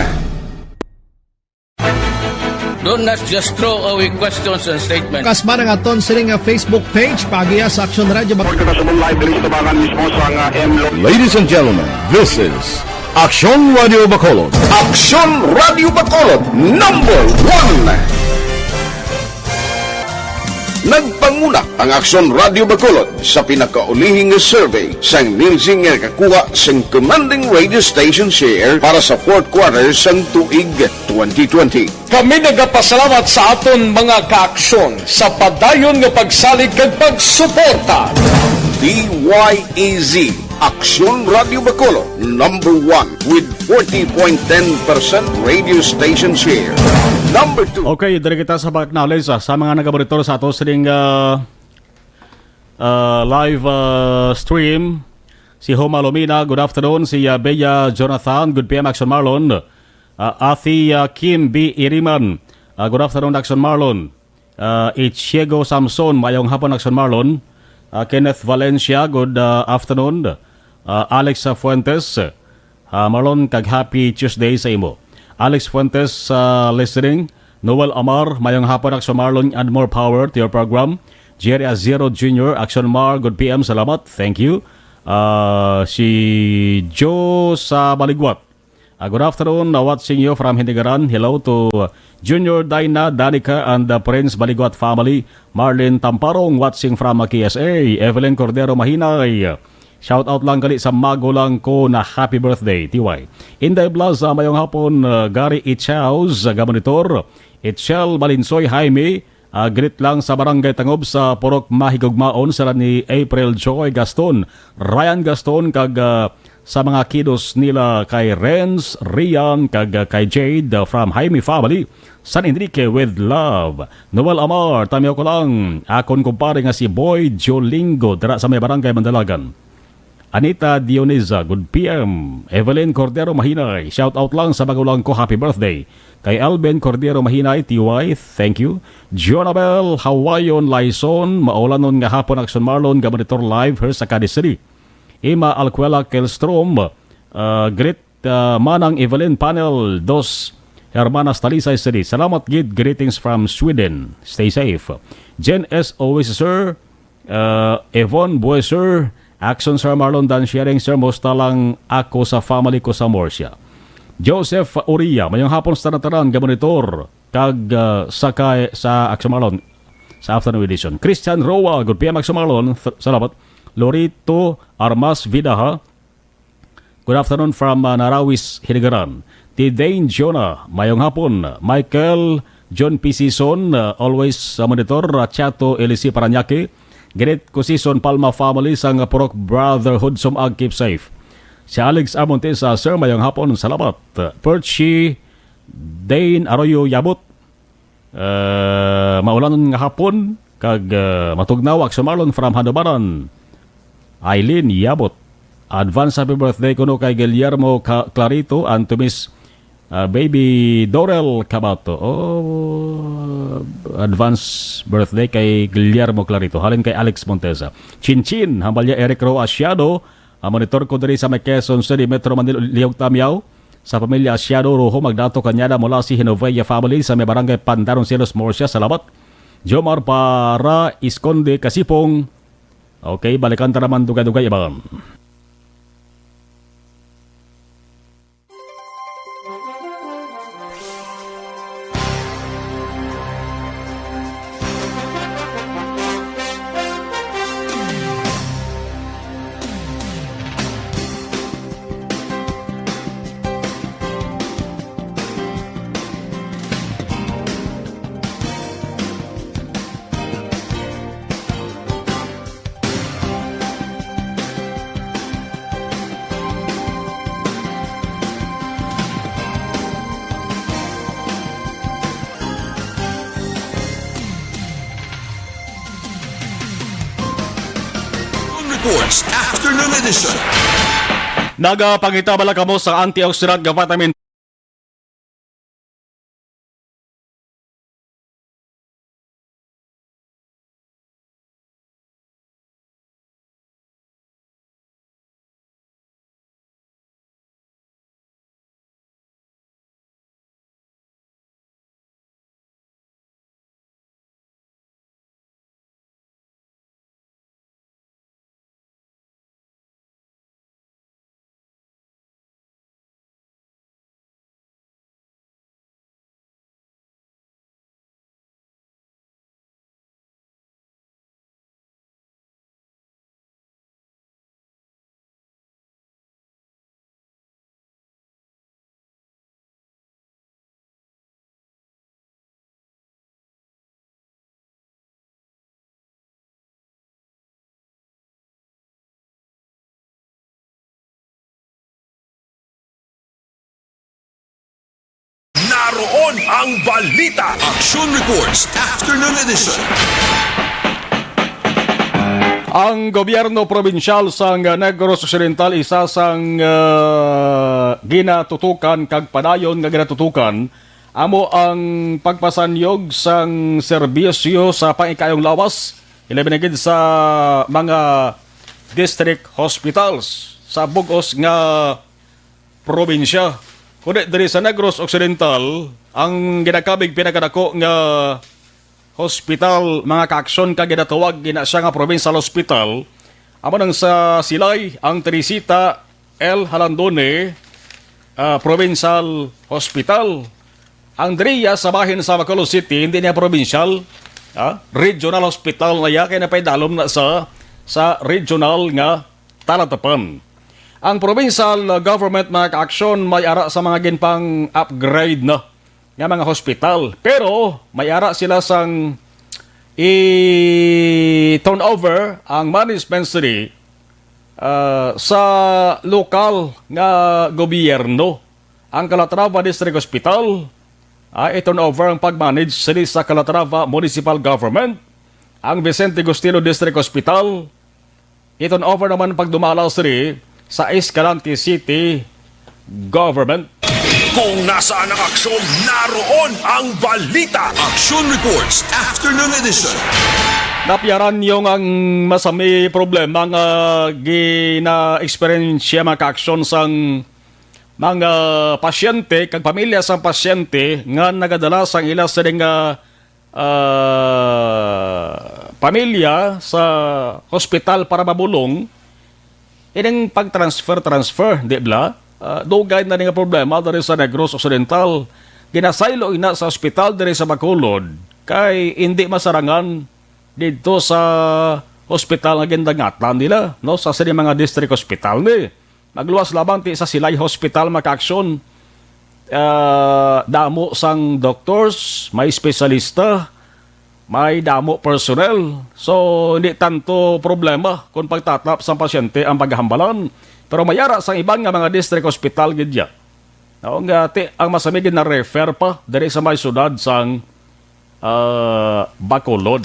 Do not just throw away questions and statements. Kasma ang aton sini nga Facebook page, paagiha sa Aksyon Radio Bacolod. Kita sa live diri sa tabangan mismo sa nga M Lo- Ladies and gentlemen, this is Aksyon Radio Bacolod. Aksyon Radio Bacolod, number one. Nagpanguna ang Aksyon Radio Bacolod sa pinakaulihing nga survey sang Nielsen nga nakakuha sang commanding radio station share para sa fourth quarter sang tuig twenty twenty. Kami nagapasalamat sa aton mga kaaksyon sa padayon nga pagsalig kag pagsuporta. D Y E Z, Aksyon Radio Bacolod, number one with forty point ten percent radio station share. Number two. Okay, diri kita sa pag-acknowledge, ah, sa mga nagamonitor sa ato sining, ah, ah, live, ah, stream. Si Homa Lumina, good afternoon. Si, ah, Bea Jonathan, good P M Action Marlon. Ah, Ate, ah, Kim B Iriman, ah, good afternoon, Action Marlon. Ah, Ichiego Samson, mayong hapon, Action Marlon. Ah, Kenneth Valencia, good, ah, afternoon. Ah, Alex, ah, Fuentes, ah, Marlon, kag happy Tuesday sa imo. Alex Fuentes, ah, listening. Noel Amar, mayong hapon, Action Marlon, and more power to your program. Jerry Azero Junior, Action Mar, good P M, salamat. Thank you. Ah, si Joe sa Baligwat. Ah, good afternoon, ah, watching you from Hinigaran. Hello to, uh, Junior Dina, Danica, and the Prince Baligwat family. Marlin Tamparong, watching from, uh, K S A. Evelyn Cordero Mahinay. Shout out lang gali sa magulang ko na happy birthday, T Y. Inday Blas, ah, mayong hapon, ah, Gary Ichaus, ah, gamonitor. Itchel Malinsoy Jaime, ah, greet lang sa Barangay Tangob sa Purok Mahigugmaon, sila ni April Joy Gaston, Ryan Gaston, kag, ah, sa mga kiddos nila kay Renz, Rian, kag, ah, kay Jade, ah, from Jaime family, San Enrique with love. Noel Amar, tamiaw ko lang, akon kumpare nga si Boy Jolingo, dira sa may Barangay Mandalagan. Anita Dionisa, good P M. Evelyn Cordero Mahinay, shout out lang sa magulang ko, happy birthday. Kay Alvin Cordero Mahinay, T Y, thank you. Jonabel Hawayon Laison, maulanon nga hapon, Action Marlon, nga monitor live her sa Cadiz City. Ima Alcuela Kelstrom, uh, greet, uh, Manang Evelyn Panel, Dos Hermanas, Talisay City. Salamat gid, greetings from Sweden. Stay safe. Jen S. Always, sir. Uh, Evon Bueser, Action Sir Marlon Dan Sharing, Sir, musta lang ako sa family ko sa Murcia. Joseph Uria, mayong hapon sa tanan-tanan nga monitor kag, uh, sa kay, sa Action Marlon sa afternoon edition. Christian Roa, good P M Action Marlon, th-, salamat. Lorito Armas Vidaha, good afternoon from, uh, Narawis, Hinigaran. Ti Dane Jonah, mayong hapon. Michael John P. Sison, uh, always sa monitor. Uh, Chato Elisi Paranaque. Greet ko Sison Palma family sang Purok Brotherhood, sumag, keep safe. Si Alex Amontes, uh, sir, mayong hapon. Salamat. Uh, Perchi Dane Arroyo Yabot. Ah, maulanon nga hapon kag, ah, matugnaw, Action Marlon from Handumanan. Eileen Yabot. Advance happy birthday kuno kay Guillermo Ca-, Clarito and to Miss, ah, Baby Dorel Cabato. Oh, advance birthday kay Guillermo Clarito. Halin kay Alex Montesa. Chinchin, hambalya Eric Ro Asiado, ang monitor ko diri sa may Quezon City, Metro Manila, Lihog Tamyaw. Sa pamilya Asiado, Rojo Magdato Cañada mula si Genovea family sa may barangay Pandaron Silos, Murcia. Salamat. Jomar para Isconde Kasipong. Okay, balikan ta naman dugay-dugay, iban. Reports, Afternoon Edition. Nagapangita bala kamo sa antioxidant nga vitamin Ang balita. Action Reports Afternoon Edition. Ang gobyerno probinsyal sang Negros Occidental isa sang, ah, ginatutukan kag padayon nga ginatutukan amo ang pagpasanyog sang serbisyo sa pangikayong lawas, ilabi na gid sa mga district hospitals sa bug-os nga probinsya. Kundi diri sa Negros Occidental, ang ginakabig pinakadako nga hospital, mga kaaksyon, kag ginatawag gina siya nga provincial hospital, amo nang sa Silay, ang Teresita L. Jalandone, ah, Provincial Hospital. Ang diriya sa bahin sa Bacolod City, hindi niya provincial, ah, regional hospital na iya, kay napaidalom na sa, sa regional nga talatapan. Ang provincial government, mga kaaksyon, may ara sa mga ginpang-upgrade na nga mga hospital. Pero may ara sila sang i-turnover ang management sini, ah, sa lokal nga gobyerno. Ang Calatrava District Hospital, ah, i-turnover ang pag-manage sini sa Calatrava Municipal Government. Ang Vicente Gustilo District Hospital, i-turnover naman pagdumala sini sa Escalante City Government. Kung nasaan ang aksyon, naroon ang balita. Action Reports Afternoon Edition. Napiaran yung ang masami problema nga gina-experience, mga kaaksyon, sang mga pasyente kag pamilya sang pasyente nga nagadala sang ila sining, ah, ah, pamilya sa hospital para mabulong, ining pag-transfer-transfer, di bala? Ah, dugay na ni nga problema diri sa Negros Occidental. Ginasaylo ina sa ospital diri sa Bacolod kay indi masarangan didto sa ospital nga gindangatan nila, no, sa sini mga district hospital ni. Magluwas lamang ti sa Silay Hospital, mga kaaksyon. Ah, damo sang doctors, may espesyalista, may damo personnel. So, hindi tanto problema kung pagtatap sang pasyente ang paghambalan. Pero may ara sang iban nga mga district hospital gid ya. No, nga ti, ang masami gid na-refer pa diri sa may syudad sang, ah, Bacolod.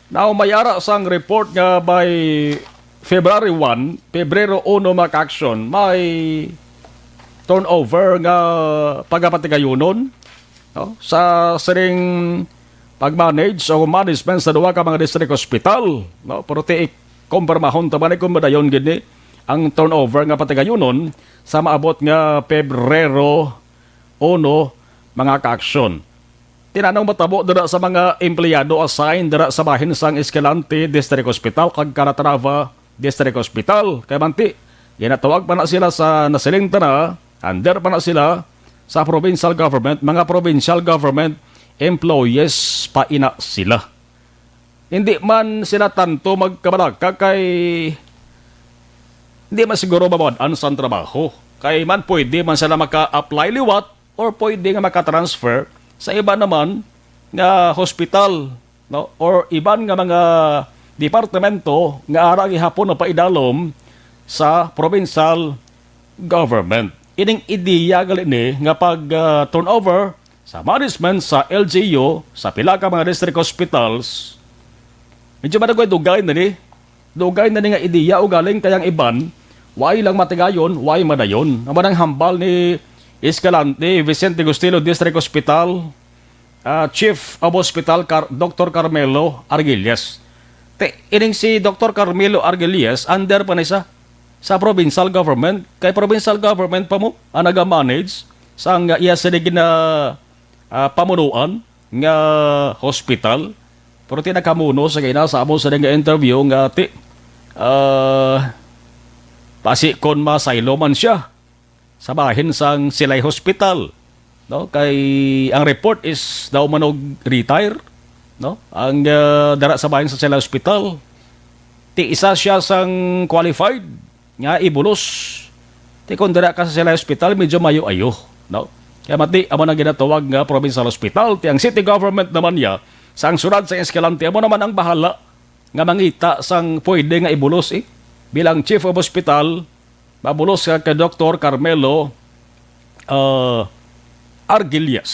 Now, may ara sang report nga by February one, Pebrero uno, mga kaaksyon, may turnover nga pagapatigayunon, no, sa sining pag-manage o management sa duha ka mga district hospital, no? Pero ti, kumpirmahon ta ba ni kung madayon gid ni ang turnover nga patigayunon sa maabot nga Pebrero uno, mga kaaksyon. Tinanong matabo dira sa mga empleyado assigned dira sa bahin sang Escalante District Hospital kag Calatrava District Hospital. Kay manti, ginatawag pa na sila sa nasiling ta na, under pa na sila sa provincial government, mga provincial government employees pa ina sila. Hindi man sila tanto magkabalaka kay hindi man siguro mabawad-an sang trabaho. Kay man pwede man sila maka-apply liwat or pwede nga maka-transfer sa iba naman nga hospital, no? Or iban nga mga departamento nga ara gihapon na paidalom sa provincial government. Ining ideya gali ni nga pag, ah, turnover sa management sa L G U sa pila ka mga district hospitals, medyo madugay-dugay na ni. Dugay na ni nga ideya o galing kay ang iban, way lang matigayon, way madayon. Amo nang hambal ni Escalante, Vicente Gustilo District Hospital, ah, Chief of Hospital Car-, Doctor Carmelo Arguelles. Te, ining si Doctor Carmelo Arguelles, under pa ni sa, sa provincial government. Kay provincial government pa mo ang naga-manage sa ang iya sini gina-, ah, pamunuan nga hospital. Pero ti nakamuno sa gina sa amo sa nga interview nga ti, ah, basi kon masaylo man siya sa bahin sang Silay Hospital, no? Kay ang report is daw manog retire, no? Ang, ah, dara sa bahin sa Silay Hospital, ti isa siya sang qualified nga ibulos. Ti kon dira ka sa Silay Hospital, medyo mayo ayo, no? Kaya mati, amo nang ginatawag nga provincial hospital. Ti ang city government naman niya, sa ang syudad sa Escalante, amo naman ang bahala nga mangita sang pwede nga ibulos, eh. Bilang chief of hospital, mabulos ka kay Doktor Carmelo, ah, Argillas.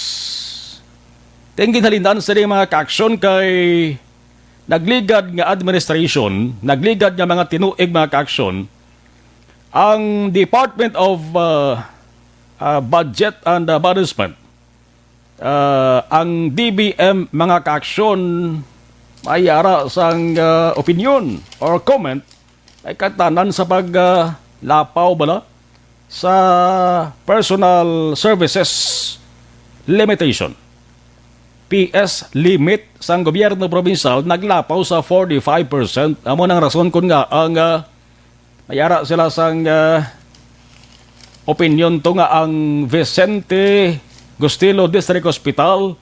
Ting ginhalinan sa mga kaaksyon kay nagligad nga administration, nagligad nga mga tinuig mga kaaksyon, ang Department of uh, uh, Budget and uh, Management, uh, ang D B M mga kaaksyon, may ara sang uh, opinion or comment ay katanan sa pag uh, lapaw bala sa personal services limitation, P S limit sang gobyerno probinsal naglapaw sa forty-five percent. Amo nang rason kun nga ang ah, may ara sila sang ah, opinion to nga ang Vicente Gustilo District Hospital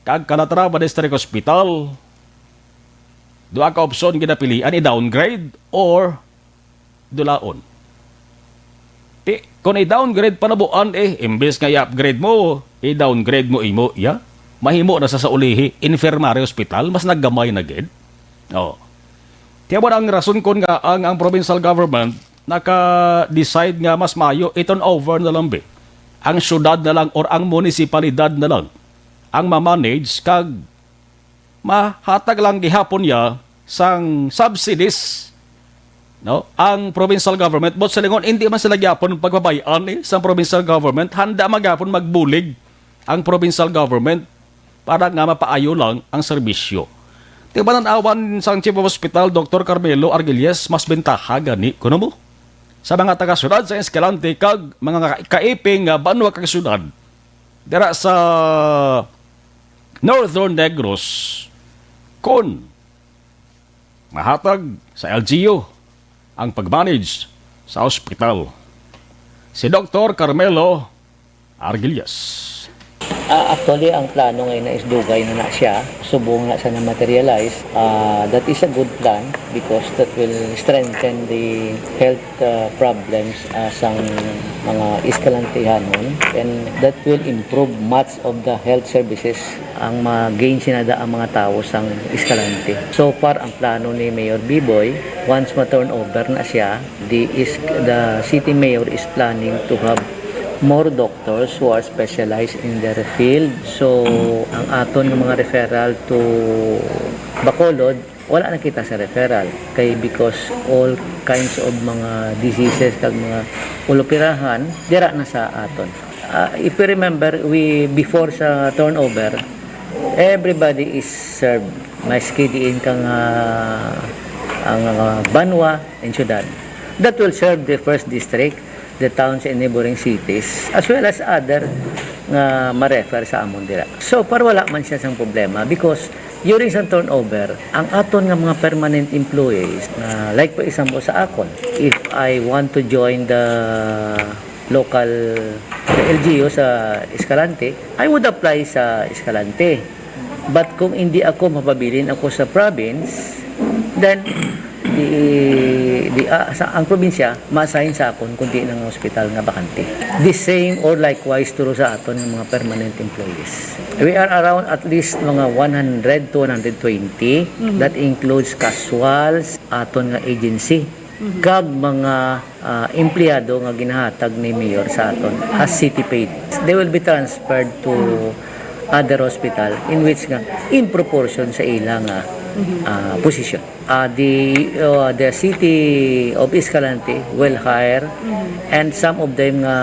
kag Calatrava District Hospital, duha ka opsyon ginapilian, i-downgrade or dulaon. Ti, kung i-downgrade panabuan, eh, imbes nga i-upgrade mo, i-downgrade mo imo, ya? Mahimo na sa, sa ulihi, infirmary hospital, mas naggamay na gid. Oh. Tiyawan ang rason kon nga ang, ang provincial government naka-decide nga mas maayo i-turn over na lang, be. Ang syudad na lang or ang munisipalidad na lang ang ma-manage kag mahatag lang gihapon niya sang subsidies, no, ang provincial government. But sa lingon, hindi man sila gyapon pagpabay-an, eh, sa provincial government. Handa man gyapon magbulig ang provincial government para nga mapaayo lang ang serbisyo. Di ba, nanawan sang Chief of Hospital, Doktor Carmelo Argilles, mas bentaha gani kuno mo sa mga taga-syudad sa Escalante kag mga ka-, kaiping nga banwa kag syudad dira sa Northern Negros, kon mahatag sa L G U ang pag-manage sa ospital. Si Doktor Carmelo Argillas. Ah, actually, ang plano ngayon na is dugay na na siya. Subong na siya na-materialize. Ah, that is a good plan because that will strengthen the health uh, problems uh, sang mga Escalantehanon, and that will improve much of the health services ang ma-gain sinada ang mga tawo sang Escalante. So far, ang plano ni Mayor Biboy, once ma-turnover na siya, the, is, the city mayor is planning to have more doctors who are specialized in their field. So, ang aton nga mga referral to Bacolod, wala na kita sa referral kay because all kinds of mga diseases kag mga ulupirahan dira na sa aton. Ah, if you remember, we, before sa turnover, everybody is served, maski diin ka nga ang ah, banwa and syudad. That will serve the first district, the towns and neighboring cities, as well as other nga ma-refer sa amon dira. So far, wala man siya sang problema because during sa turnover, ang aton nga mga permanent employees, na like for example sa akon, if I want to join the local, the L G U sa Escalante, I would apply sa Escalante. But kung hindi ako mapabilin ako sa province, then di, di, ah, sa, ang probinsya ma-assign sa akon kundi ng hospital nga bakante. The same or likewise turo sa aton nga mga permanent employees. We are around at least mga one hundred to one hundred twenty. Mhm. That includes casuals, aton nga agency, mhm, kag mga ah, empleyado nga ginahatag ni Mayor sa aton as city paid. They will be transferred to other hospital in which nga in proportion sa ila nga ah, posisyon. Ah, the uh, the city of Escalante will hire and some of them nga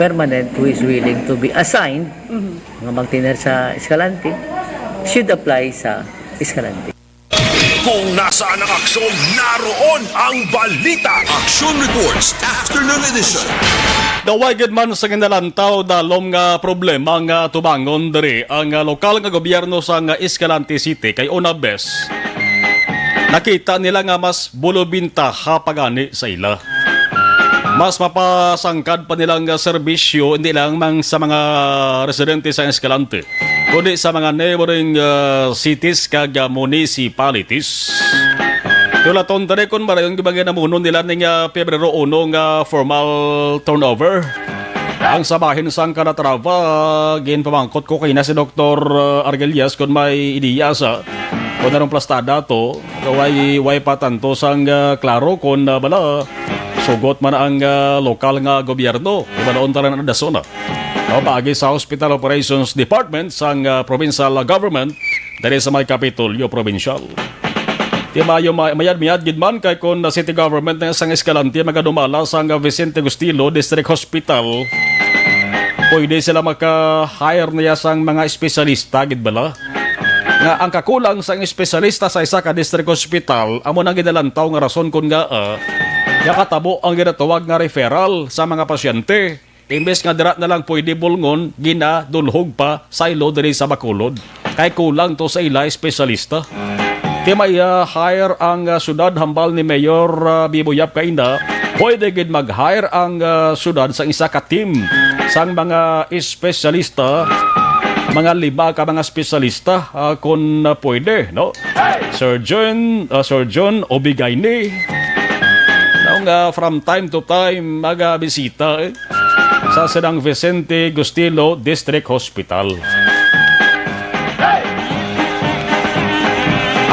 permanent who is willing to be assigned nga magtener sa Escalante should apply sa Escalante. Kung nasaan ang aksyon, naroon ang balita. Action Reports, Afternoon Edition. Daw way gid man sa ginalantaw dalom nga problema nga tubangon diri ang ah, lokal nga gobyerno sa nga Escalante City kay una bes nakita nila nga mas bulobintaha pa gani sa ila. Mas mapasangkad pa nila nga serbisyo hindi lang mang sa mga residente sa Escalante, kundi sa mga neighboring ah, cities kag ah, municipalities. Tulaton tani kung marayon gibagay namuno nila ning ah, Pebrero uno nga formal turnover. Ang sa bahin sang Calatrava, ginpamangkot ko kay na si Doktor ah, Argelias kung may ideya sa kung anong plastada to. Kaway, way pa tanto sang ah, klaro kung ah, bala sugot man ang ah, lokal nga gobyerno. Ibalaon talan ang daso na. No, paagi sa Hospital Operations Department sang, ah, provincial government diri sa may Kapitolyo Probinsyal. Ti maayo, ma-, mayad-mayad gid man kay kon na city government na sang Escalante magadumala sang Vicente Gustilo District Hospital, pwede sila maka-hire niya sang mga espesyalista gid bala. Nga ang kakulang sang espesyalista sa isa ka district hospital amo nang ginalantaw nga rason kon ngaa, ah, nakatabo ang ginatawag nga referral sa mga pasyente. Imbes nga dira na lang pwede bulngon, ginadulhog pa sa ilo diri sa Bacolod. Kay kulang to sa ila espesyalista. Ti may, ah, hire ang, ah, syudad hambal ni Mayor, ah, Bibo Yap Kaina, pwede gid mag-hire ang, ah, syudad sang isa ka team sang mga espesyalista, mga lima ka mga espesyalista, ah, kun, ah, pwede, no? Surgeon, ah, surgeon, O B gynae. No, nga from time to time, magabisita, eh, sa San Vicente Gustilo District Hospital.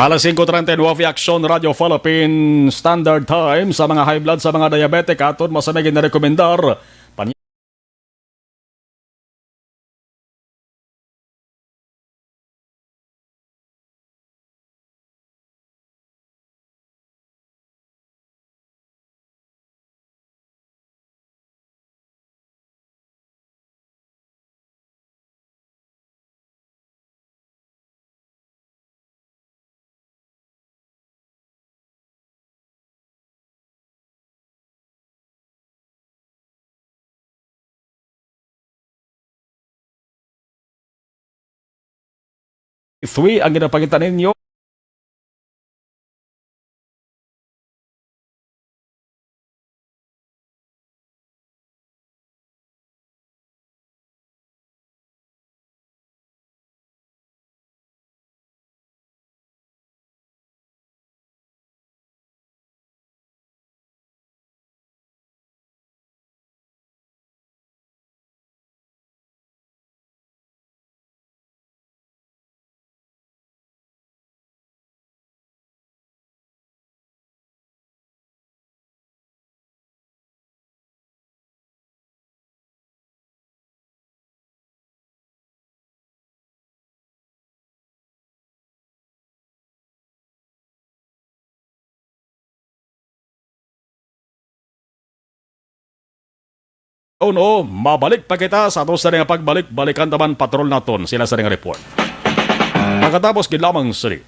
Alas singko treinta y nueve, Aksyon Radyo Philippine Standard Time. Sa mga high blood, sa mga diabetic, aton masami ginarekomendar. Pan- Three ang ginapakita ninyo. Oh no, mabalik pa kita sa ato sa nga pagbalik-balikan taman patrol naton sila sa nga report. Pagkatapos gid lamang sini.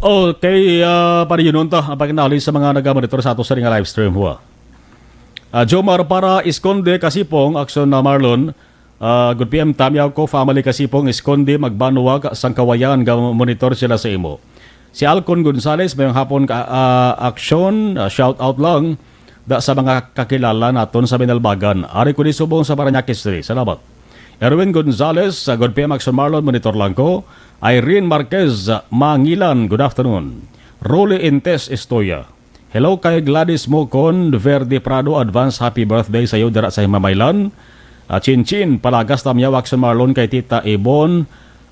Okay, ah, padayonon ta ang pagkinaali sa mga nagamonitor sa ato sa nga live stream, wa. Ah, Jomar para Esconde, Kasipong, Aksyon na Marlon. Ah, good P M, Tamyaw ko, family Kasipong, Esconde, Magbanwa, ka-, sang Kawayan, ga-monitor sila sa imo. Si Alcon Gonzales, mayong hapon ka, ah, Aksyon, ah, shout out lang da sa mga kakilala naton sa Binalbagan. Ari ko di subong sa Parañaque City. Salamat. Erwin Gonzales, ah, good P M Aksyon Marlon, monitor lang ko. Irene Marquez, ah, Mangilan, good afternoon. Rolly Intes Estoya. Hello kay Gladys Mocon, Verde Prado, advance happy birthday sa iyo dira sa Himamaylan. Ah, Chin Chin, palagas tamyaw Aksyon Marlon kay Tita Ibon,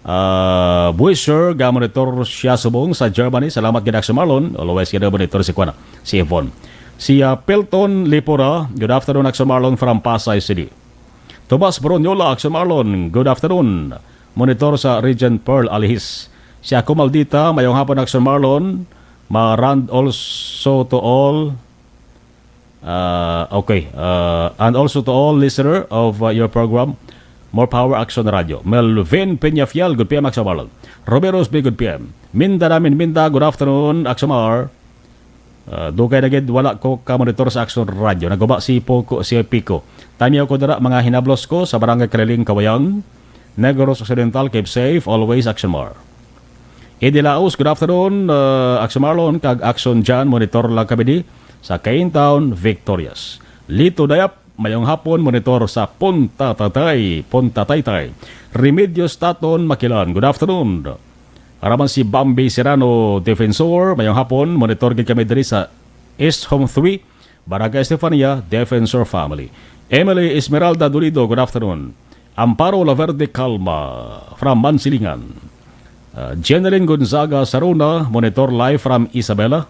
ah, Buisher, ga-monitor siya subong sa Germany. Salamat gid, Aksyon Marlon. Always gid monitor si kuana, si Yvonne. Si, ah, Pelton Lipura, good afternoon, Aksyon Marlon from Pasay City. Tomas Boronyola, Aksyon Marlon, good afternoon. Monitor sa Regent Pearl Alihis. Si Ako Maldita, mayong hapon, Aksyon Marlon. Ma-, and also to all, ah, okay, ah, and also to all listener of, ah, your program, More Power Aksyon Radio. Melvin Peñafiel, good P M, Aksyon Marlon. Romero's Big, good P M. Minda namin, Minda, good afternoon, Aksyon Mar. Ah, dugay na gid wala ko ka-monitor sa Aksyon Radio. Naguba si Poco, si Pico. Tamyaw ko dira, mga hinablos ko sa Barangay Kaliling, Kawayan, Negros Occidental. Keep safe always, Aksyon Mar. Eddie Laos, good afternoon, ah, Aksyon Marlon, kag Aksyon Jan, monitor lang kami di sa Kane Town, Victorious. Lito Dayap, mayong hapon, monitor sa Punta Taytay, Punta Taytay. Remedios Taton, Makilan, good afternoon. Araman si Bambi Serrano, Defensor, mayong hapon, monitor gid kami diri sa East Home three, Barangay Estefania, Defensor family. Emily Esmeralda Dolido, good afternoon. Amparo Laverde Calma from Mansilingan. Uh, Jeneline Gonzaga Saruna, monitor live from Isabela.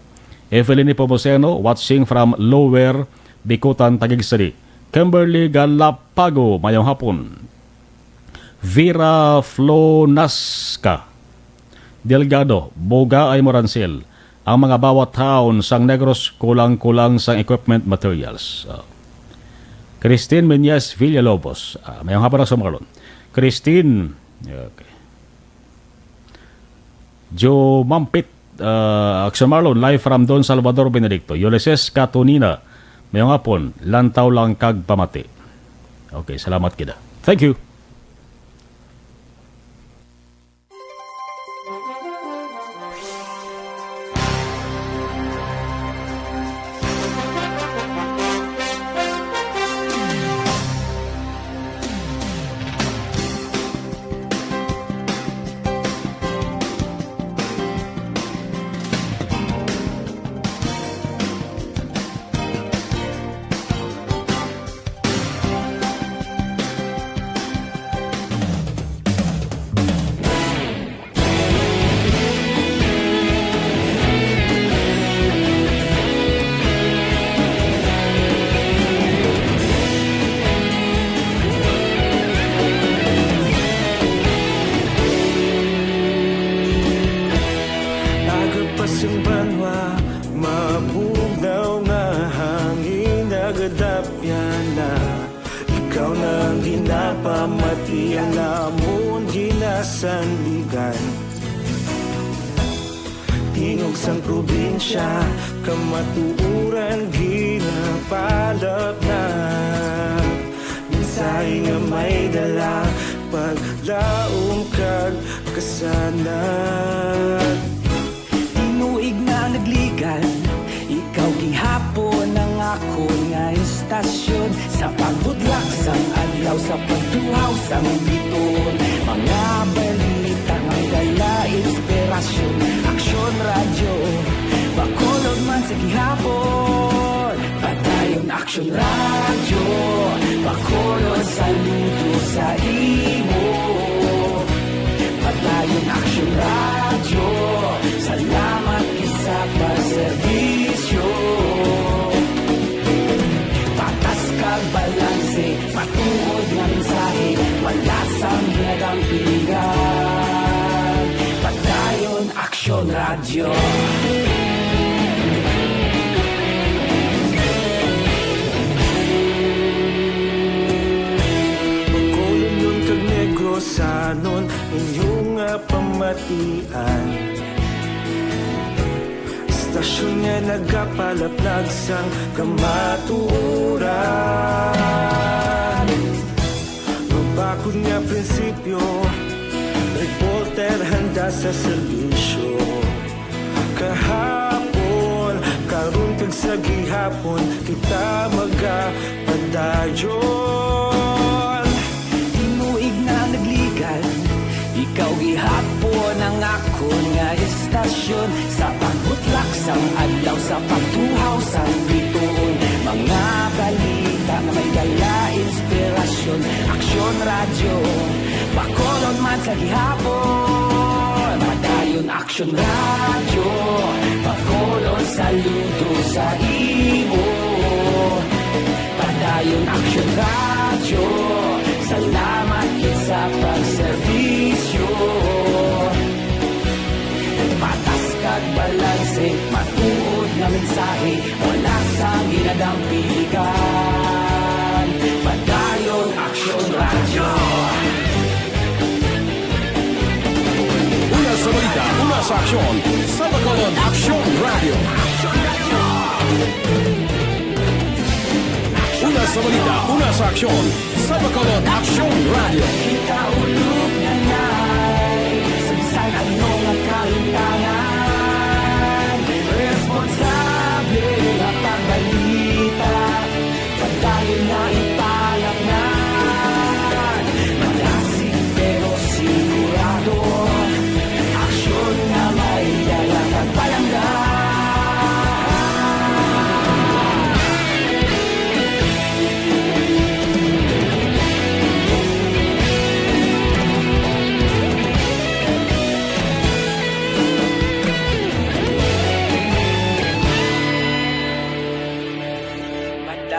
Evelyn Nepomuceno, watching from Lower Bicutan, Taguig City. Kimberly Galapago, mayong hapon. Vera Flonasca Delgado, Boga ay Morancel. Ang mga bawat town sang Negros kulang-kulang sang equipment materials. Ah. Christine Meñez Villalobos, ah, mayong hapon, Action Marlon. Christine, okay. Joe Mampit, ah, Action Marlon, live from Don Salvador Benedicto. Ulysses Catonina, mayong hapon, lantaw lang kag pamati. Okay, salamat kita. Thank you. Aga pa sing banwa, mabugnaw nga hangin nagadapyan na. Ikaw na ang ginapamati, ang amon ginasandigan. Tingog sang probinsya, kamatuoran ginapalapnat. Mensahe nga may dala, paglaom kag kasanag. Tinuig na nagligan, ikaw gihapon ang akon nga istasyon. Sa pagbutlak sang adlaw, sa pagtuhaw sang biton, mga balita nga dala inspirasyon. Aksyon Radyo, Bacolod man sa gihapon. Padayon Aksyon Radyo, Bacolod, saludo sa imo. Padayon Aksyon Radyo, salamat gid sa pagserbisyo. Patas kag balanse, matuod nga mensahe, wala sang ginadampigan. Padayon Aksyon Radyo. Bacolodnon kag Negrosanon, inyo nga pamatian. Istasyon nga nagapalaplag sang kamatuoran. Mabakod nga prinsipyo, reporter handa sa serbisyo. Kahapon, karon kag sa gihapon, kita magapadayon. Tinuig na nagligan, ikaw gihapon ang akon nga istasyon. Sa pagbutlak sang adlaw, sa pagtuhaw sang bituon, mga balita nga may dala inspirasyon. Aksyon Radyo, Bacolod man sa gihapon. Padayon Aksyon Radyo, Bacolod, saludo sa imo. Padayon Aksyon Radyo, salamat gid sa pagserbisyo. Patas kag balanse, matuod nga mensahe, wala sang ginadampigan. Padayon Aksyon Radyo. Una sa balita, una sa aksyon, sa Bacolod Aksyon Radyo. Una sa balita, una sa aksyon, sa Bacolod Aksyon Radyo. Kita ulog na nay, sa bisan ano nga kahimtangan, responsable nga pagbalita, padayon na ipalapngan. Malasig pero sigurado, aksyon nga may dala kag palangga.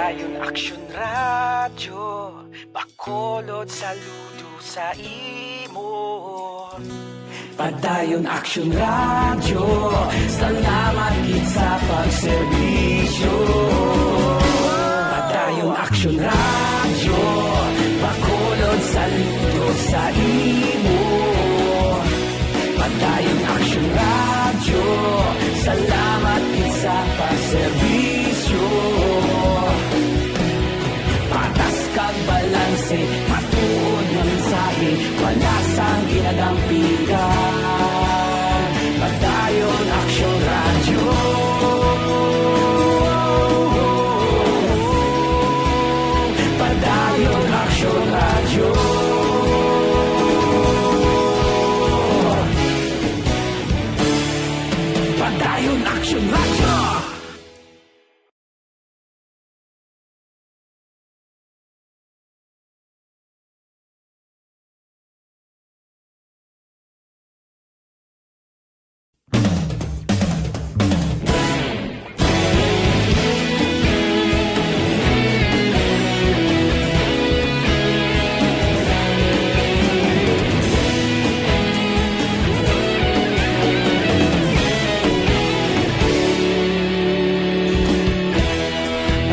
Ayon Aksyon Radyo, Bacolod, saludo sa imo. Padayon Aksyon Radyo, salamat gid sa pagserbisyo. Padayon Aksyon Radyo, Bacolod, saludo sa imo. Padayon Aksyon Radyo, salamat gid sa pagserbisyo. Patas kag balanse, matuod nga mensahe, wala sang ginadampigan. Padayon Aksyon Radyo. Padayon Aksyon Radyo. Padayon Aksyon Radyo.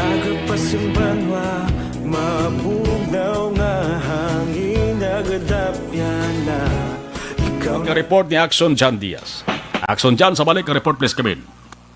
Agapas ang banwa, mabugnaw nga hangin, nagadapyan na ikaw. Pagka-report ni Action John Diaz. Action John, sa balik ka report, please, come in.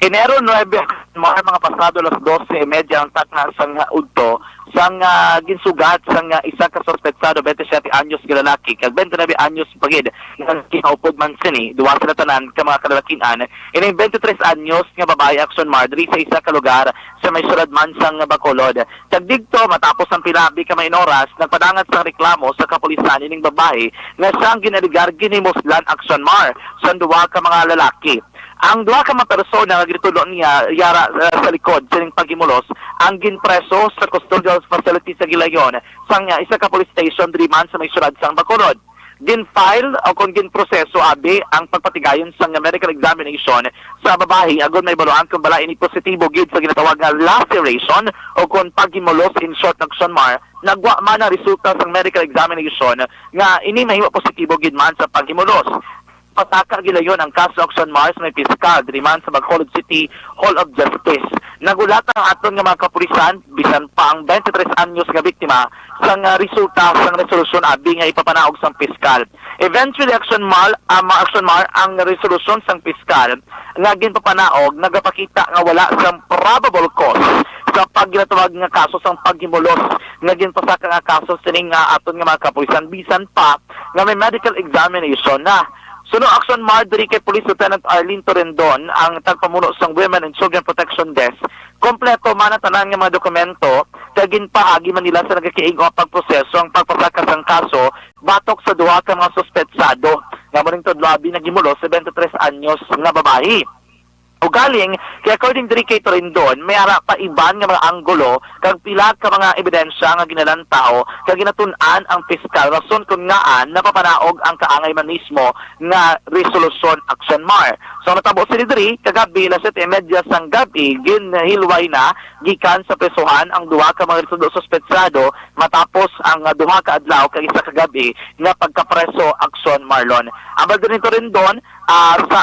Enero nuebe, mga, mga pasado alas dose y media ang takna sang udto, sang, ah, ginsugat sang, ah, isa ka suspetsado, twenty-seven anyos nga lalaki, kag twenty-nine anyos pa gid nga kinaupod man sini. Duwa sila tanan ka mga kalalakin-an. Ining twenty-three anyos nga babayi, Action Mar, diri sa isa ka lugar sa may syudad man sang Bacolod. Kag didto, matapos ang pila abi ka mga oras, nagpadangat sang reklamo sa kapulisan ining babayi nga siya ang gin-alegar ginhimuslan, Action Mar, sang duha ka mga lalaki. Ang duha ka mga persona nga ginatudlo niya yara, uh, sa likod sining paghimulos ang ginpreso sa custodial facility sa gilayon sang, uh, isa ka police station diri man sa may syudad sang Bacolod. Gin-file o kon ginproseso abi ang pagpatigayon sang medical examination sa babayi agod mahibaluan kon bala ini positibo gid sa ginatawag nga laceration o kon paghimulos, in short, Action Mar, nagwa man ang resulta sang medical examination nga ini mahimo positibo gid man sa paghimulos. Pasaka gilayon ang kaso, Action Mar, sa may piskal diri man sa Bacolod City Hall of Justice. Naghulat ang aton nga mga kapulisan, bisan pa ang twenty-three anyos nga biktima, sang, ah, resulta sang resolusyon abi nga ipapanaog sang piskal. Eventually, Action Mar, ah, ma-, Action Mar, ang resolusyon sang piskal nga ginpapanaog nagapakita nga wala sang probable cause sa pagginatawag nga kaso sang paghimulos nga ginpasaka nga kaso sining, ah, aton nga mga kapulisan, bisan pa nga may medical examination na. Suno, Action Mar, diri kay Police Lieutenant Arlene Torendon, ang tagpamuno sang Women and Children Protection Desk, kompleto man ang tanan nga mga dokumento, kag ginpaagi man nila sa nagakiig nga pagproseso ang pagpasaka sang kaso batok sa duha ka mga suspetsado nga amo ning tudlo abi naghimulos sa twenty-three anyos nga babayi. Ugaling, kay according diri kay Torendon, may ara pa iban nga mga anggulo kag pila ka mga ebidensya nga ginalantaw kag ginatun-an ang piskal, rason kon ngaa napapanaog ang kaangay man mismo nga resolusyon, Action Mar. So, natabo sini diri kagabi, alas siyete y media sang gab-i, ginhilway na gikan sa prisohan ang duha ka mga resudo suspetsado matapos ang, ah, duha ka adlaw kag isa ka gab-i nga pagkapreso, Action Marlon. Ambal diri ni Torendon, ah, sa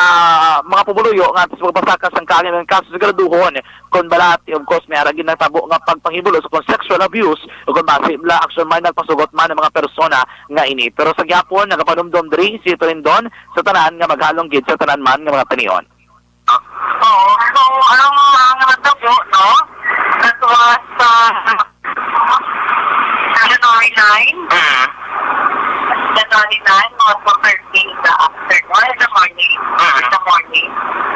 mga pumuluyo nga sa pagpasaka sang kaangay nga kaso, siguraduhon kon bala, of course, may ara gid natabo nga pagpanghimulos o kon sexual abuse o kon basi bala, Action Mar, nagpasugot man ang mga persona nga ini. Pero sa gihapon, nagapanumdom diri si Torendon sa tanan nga maghalong gid sa tanan man nga mga panion. Oo. So, ang mga natabo, no? That was, uh, January nine. Mm. January nine, mga two thirty in the afternoon, in the morning. Mm. In the morning.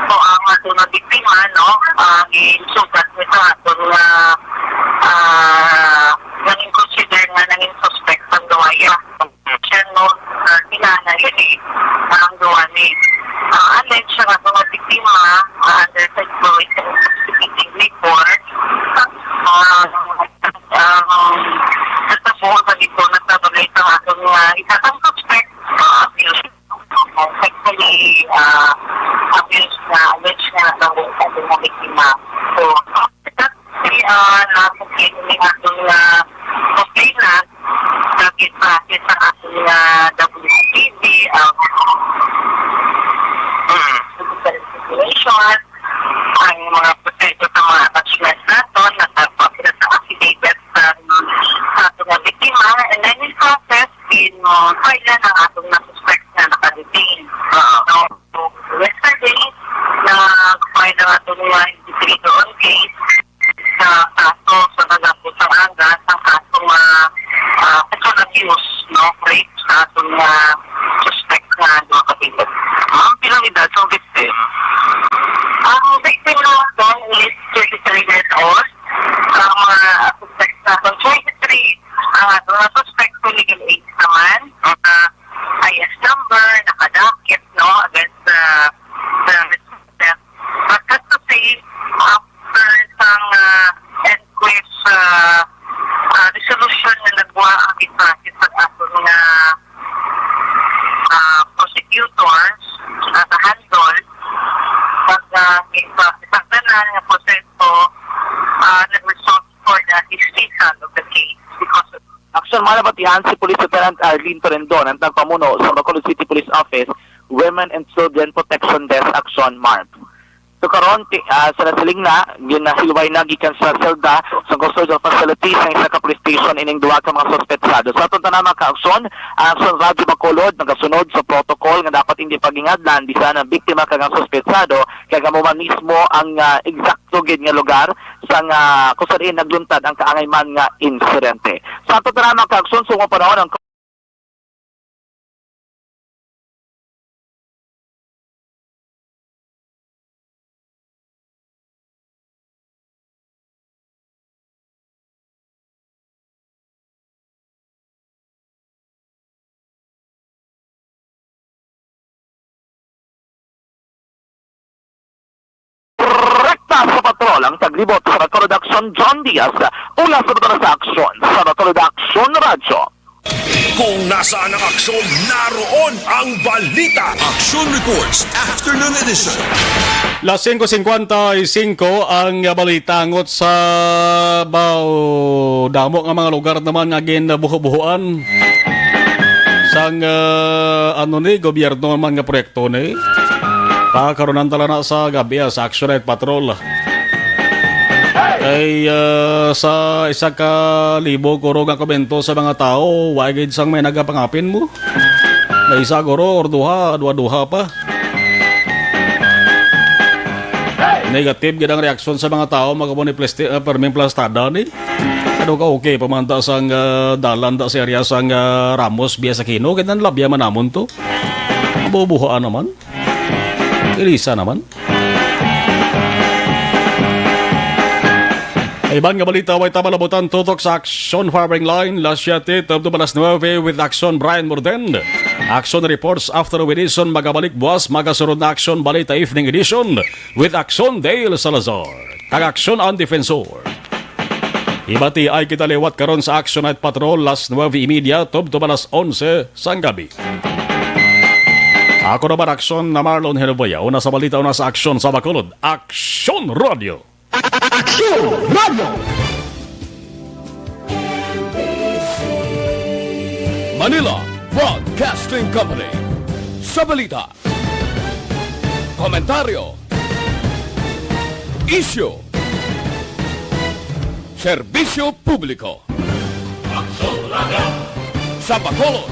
So, ang ato na biktima, no? Ah, ginsugat ni sa aton nga, ah, nangin consider nga nangin suspect ang duwaya. Siya, no, ah, kinahanglan yun eh, ang duwa ni, ah, alleged siya nga mga biktima, ah, under sa exploit ng intoxicating liquor. Ah, um, sa tabuan sa dito, nagtabalay sa aton nga isa kang suspect, ah, abuse, sexually, ah, abuse na alleged nga nang sa mga biktima. So, si, ah, na Kung kini ni aton nga complainant, sa case sa aton nga W C P D, ang Mm. Medical Examination, ang mga proseso sa mga attachments naton, nagpapakita sa affidavit sa, sa aton nga biktima, and then in process, in, uh, file na ang aton nga suspect nga naka-detain. Ah. So, yesterday, nag-file ang aton nga investigator on case sa kaso sa kagapon sa Angas, ang kaso nga, ah, sexual abuse, no? Rape sa aton nga suspect nga duha ka bilog. Ma'am, pilang edad sang victim? Ang victim naton is thirty-three years old. Ang mga suspect naton, twenty-three. Ang aton nga suspect, legal age naman. Ah, I S number, nakadakit, no, against the, the respondent. But just to say, after sang, ah, inquest, ah, ah, resolution nga nagwa ang ipakit sa aton nga, ah, prosecutor, ah, sa handle, pag, ah, ipakit ang tanan nga proseso, ah, nag-result for the dismissal of the case because of Aksyon man nabatian si Police Lieutenant Arlene Torendon, ang tagpamuno sa Bacolod City Police Office Women and Children Protection Desk, Aksyon MARP. So karon, ti-, ah, sa nasiling na, ginahilway na gikan sa selda sa custodial facility sa isa ka police station ining duha ka mga suspetsado. Sa aton tanan, mga kaaksyon, ang Aksyon Radyo Bacolod nagasunod sa protocol nga dapat hindi pagingadlan bisan ang biktima kag ang suspetsado, kag amo man mismo ang, ah, eksakto gid nga lugar sa nga kung sa diin nagluntad ang kaangay man nga insidente. Sa ato tara, mga kaaksyon, sa mga panahon ang Rekta sa patrol ang taglibot sa Bacolod Aksyon, John Diaz. Ula sa Bacolod sa Aksyon, sa Bacolod Aksyon Radyo. Kung nasaan ang aksyon, naroon ang balita. Action Reports, Afternoon Edition. Las singko singkwenta y singko ang balita. Ngot sa bao, damo nga mga lugar naman nga ginbuho-buhoan sang, ah, ano ni, gobyerno man nga proyekto ni. Pakaronan tala na sa gabi, ah, sa Action Night Patrol. Kay, ah, sa isa ka libo kuro nga komento sa mga tawo, wa gid sang may nagapangapin mo. May isa guro or duha, duha-duha pa. Negative gid ang reaksyon sa mga tawo, magamo ni plesti-, ah, perming plastada ni. Ano ka, okay pa man ta sang, ah, dalan ta sa area sang, ah, Ramos, Bias Aquino, kay nanlabya man namon to. Bubuhaan naman. Ilisa naman. Iban nga balita, way ta malabutan tutok sa Action Firing Line, las siete tubtob alas nuebe with Action Brian Morden. Action Reports Afternoon Edition, magabalik buwas, magasunod na Action Balita Evening Edition with Action Dale Salazar. Kag Action ang Defensor. Ibati ay kita liwat karon sa Action Night Patrol, las nuebe y media tubtob alas onse sang gabi. Ako naman, Action na Marlon Henoboya. Una sa balita, una sa aksyon sa Bacolod. Action Radio. Action Radio. Manila Broadcasting Company. Sa balita, komentaryo, isyu, serbisyo publiko. Action Radio. Sa Bacolod,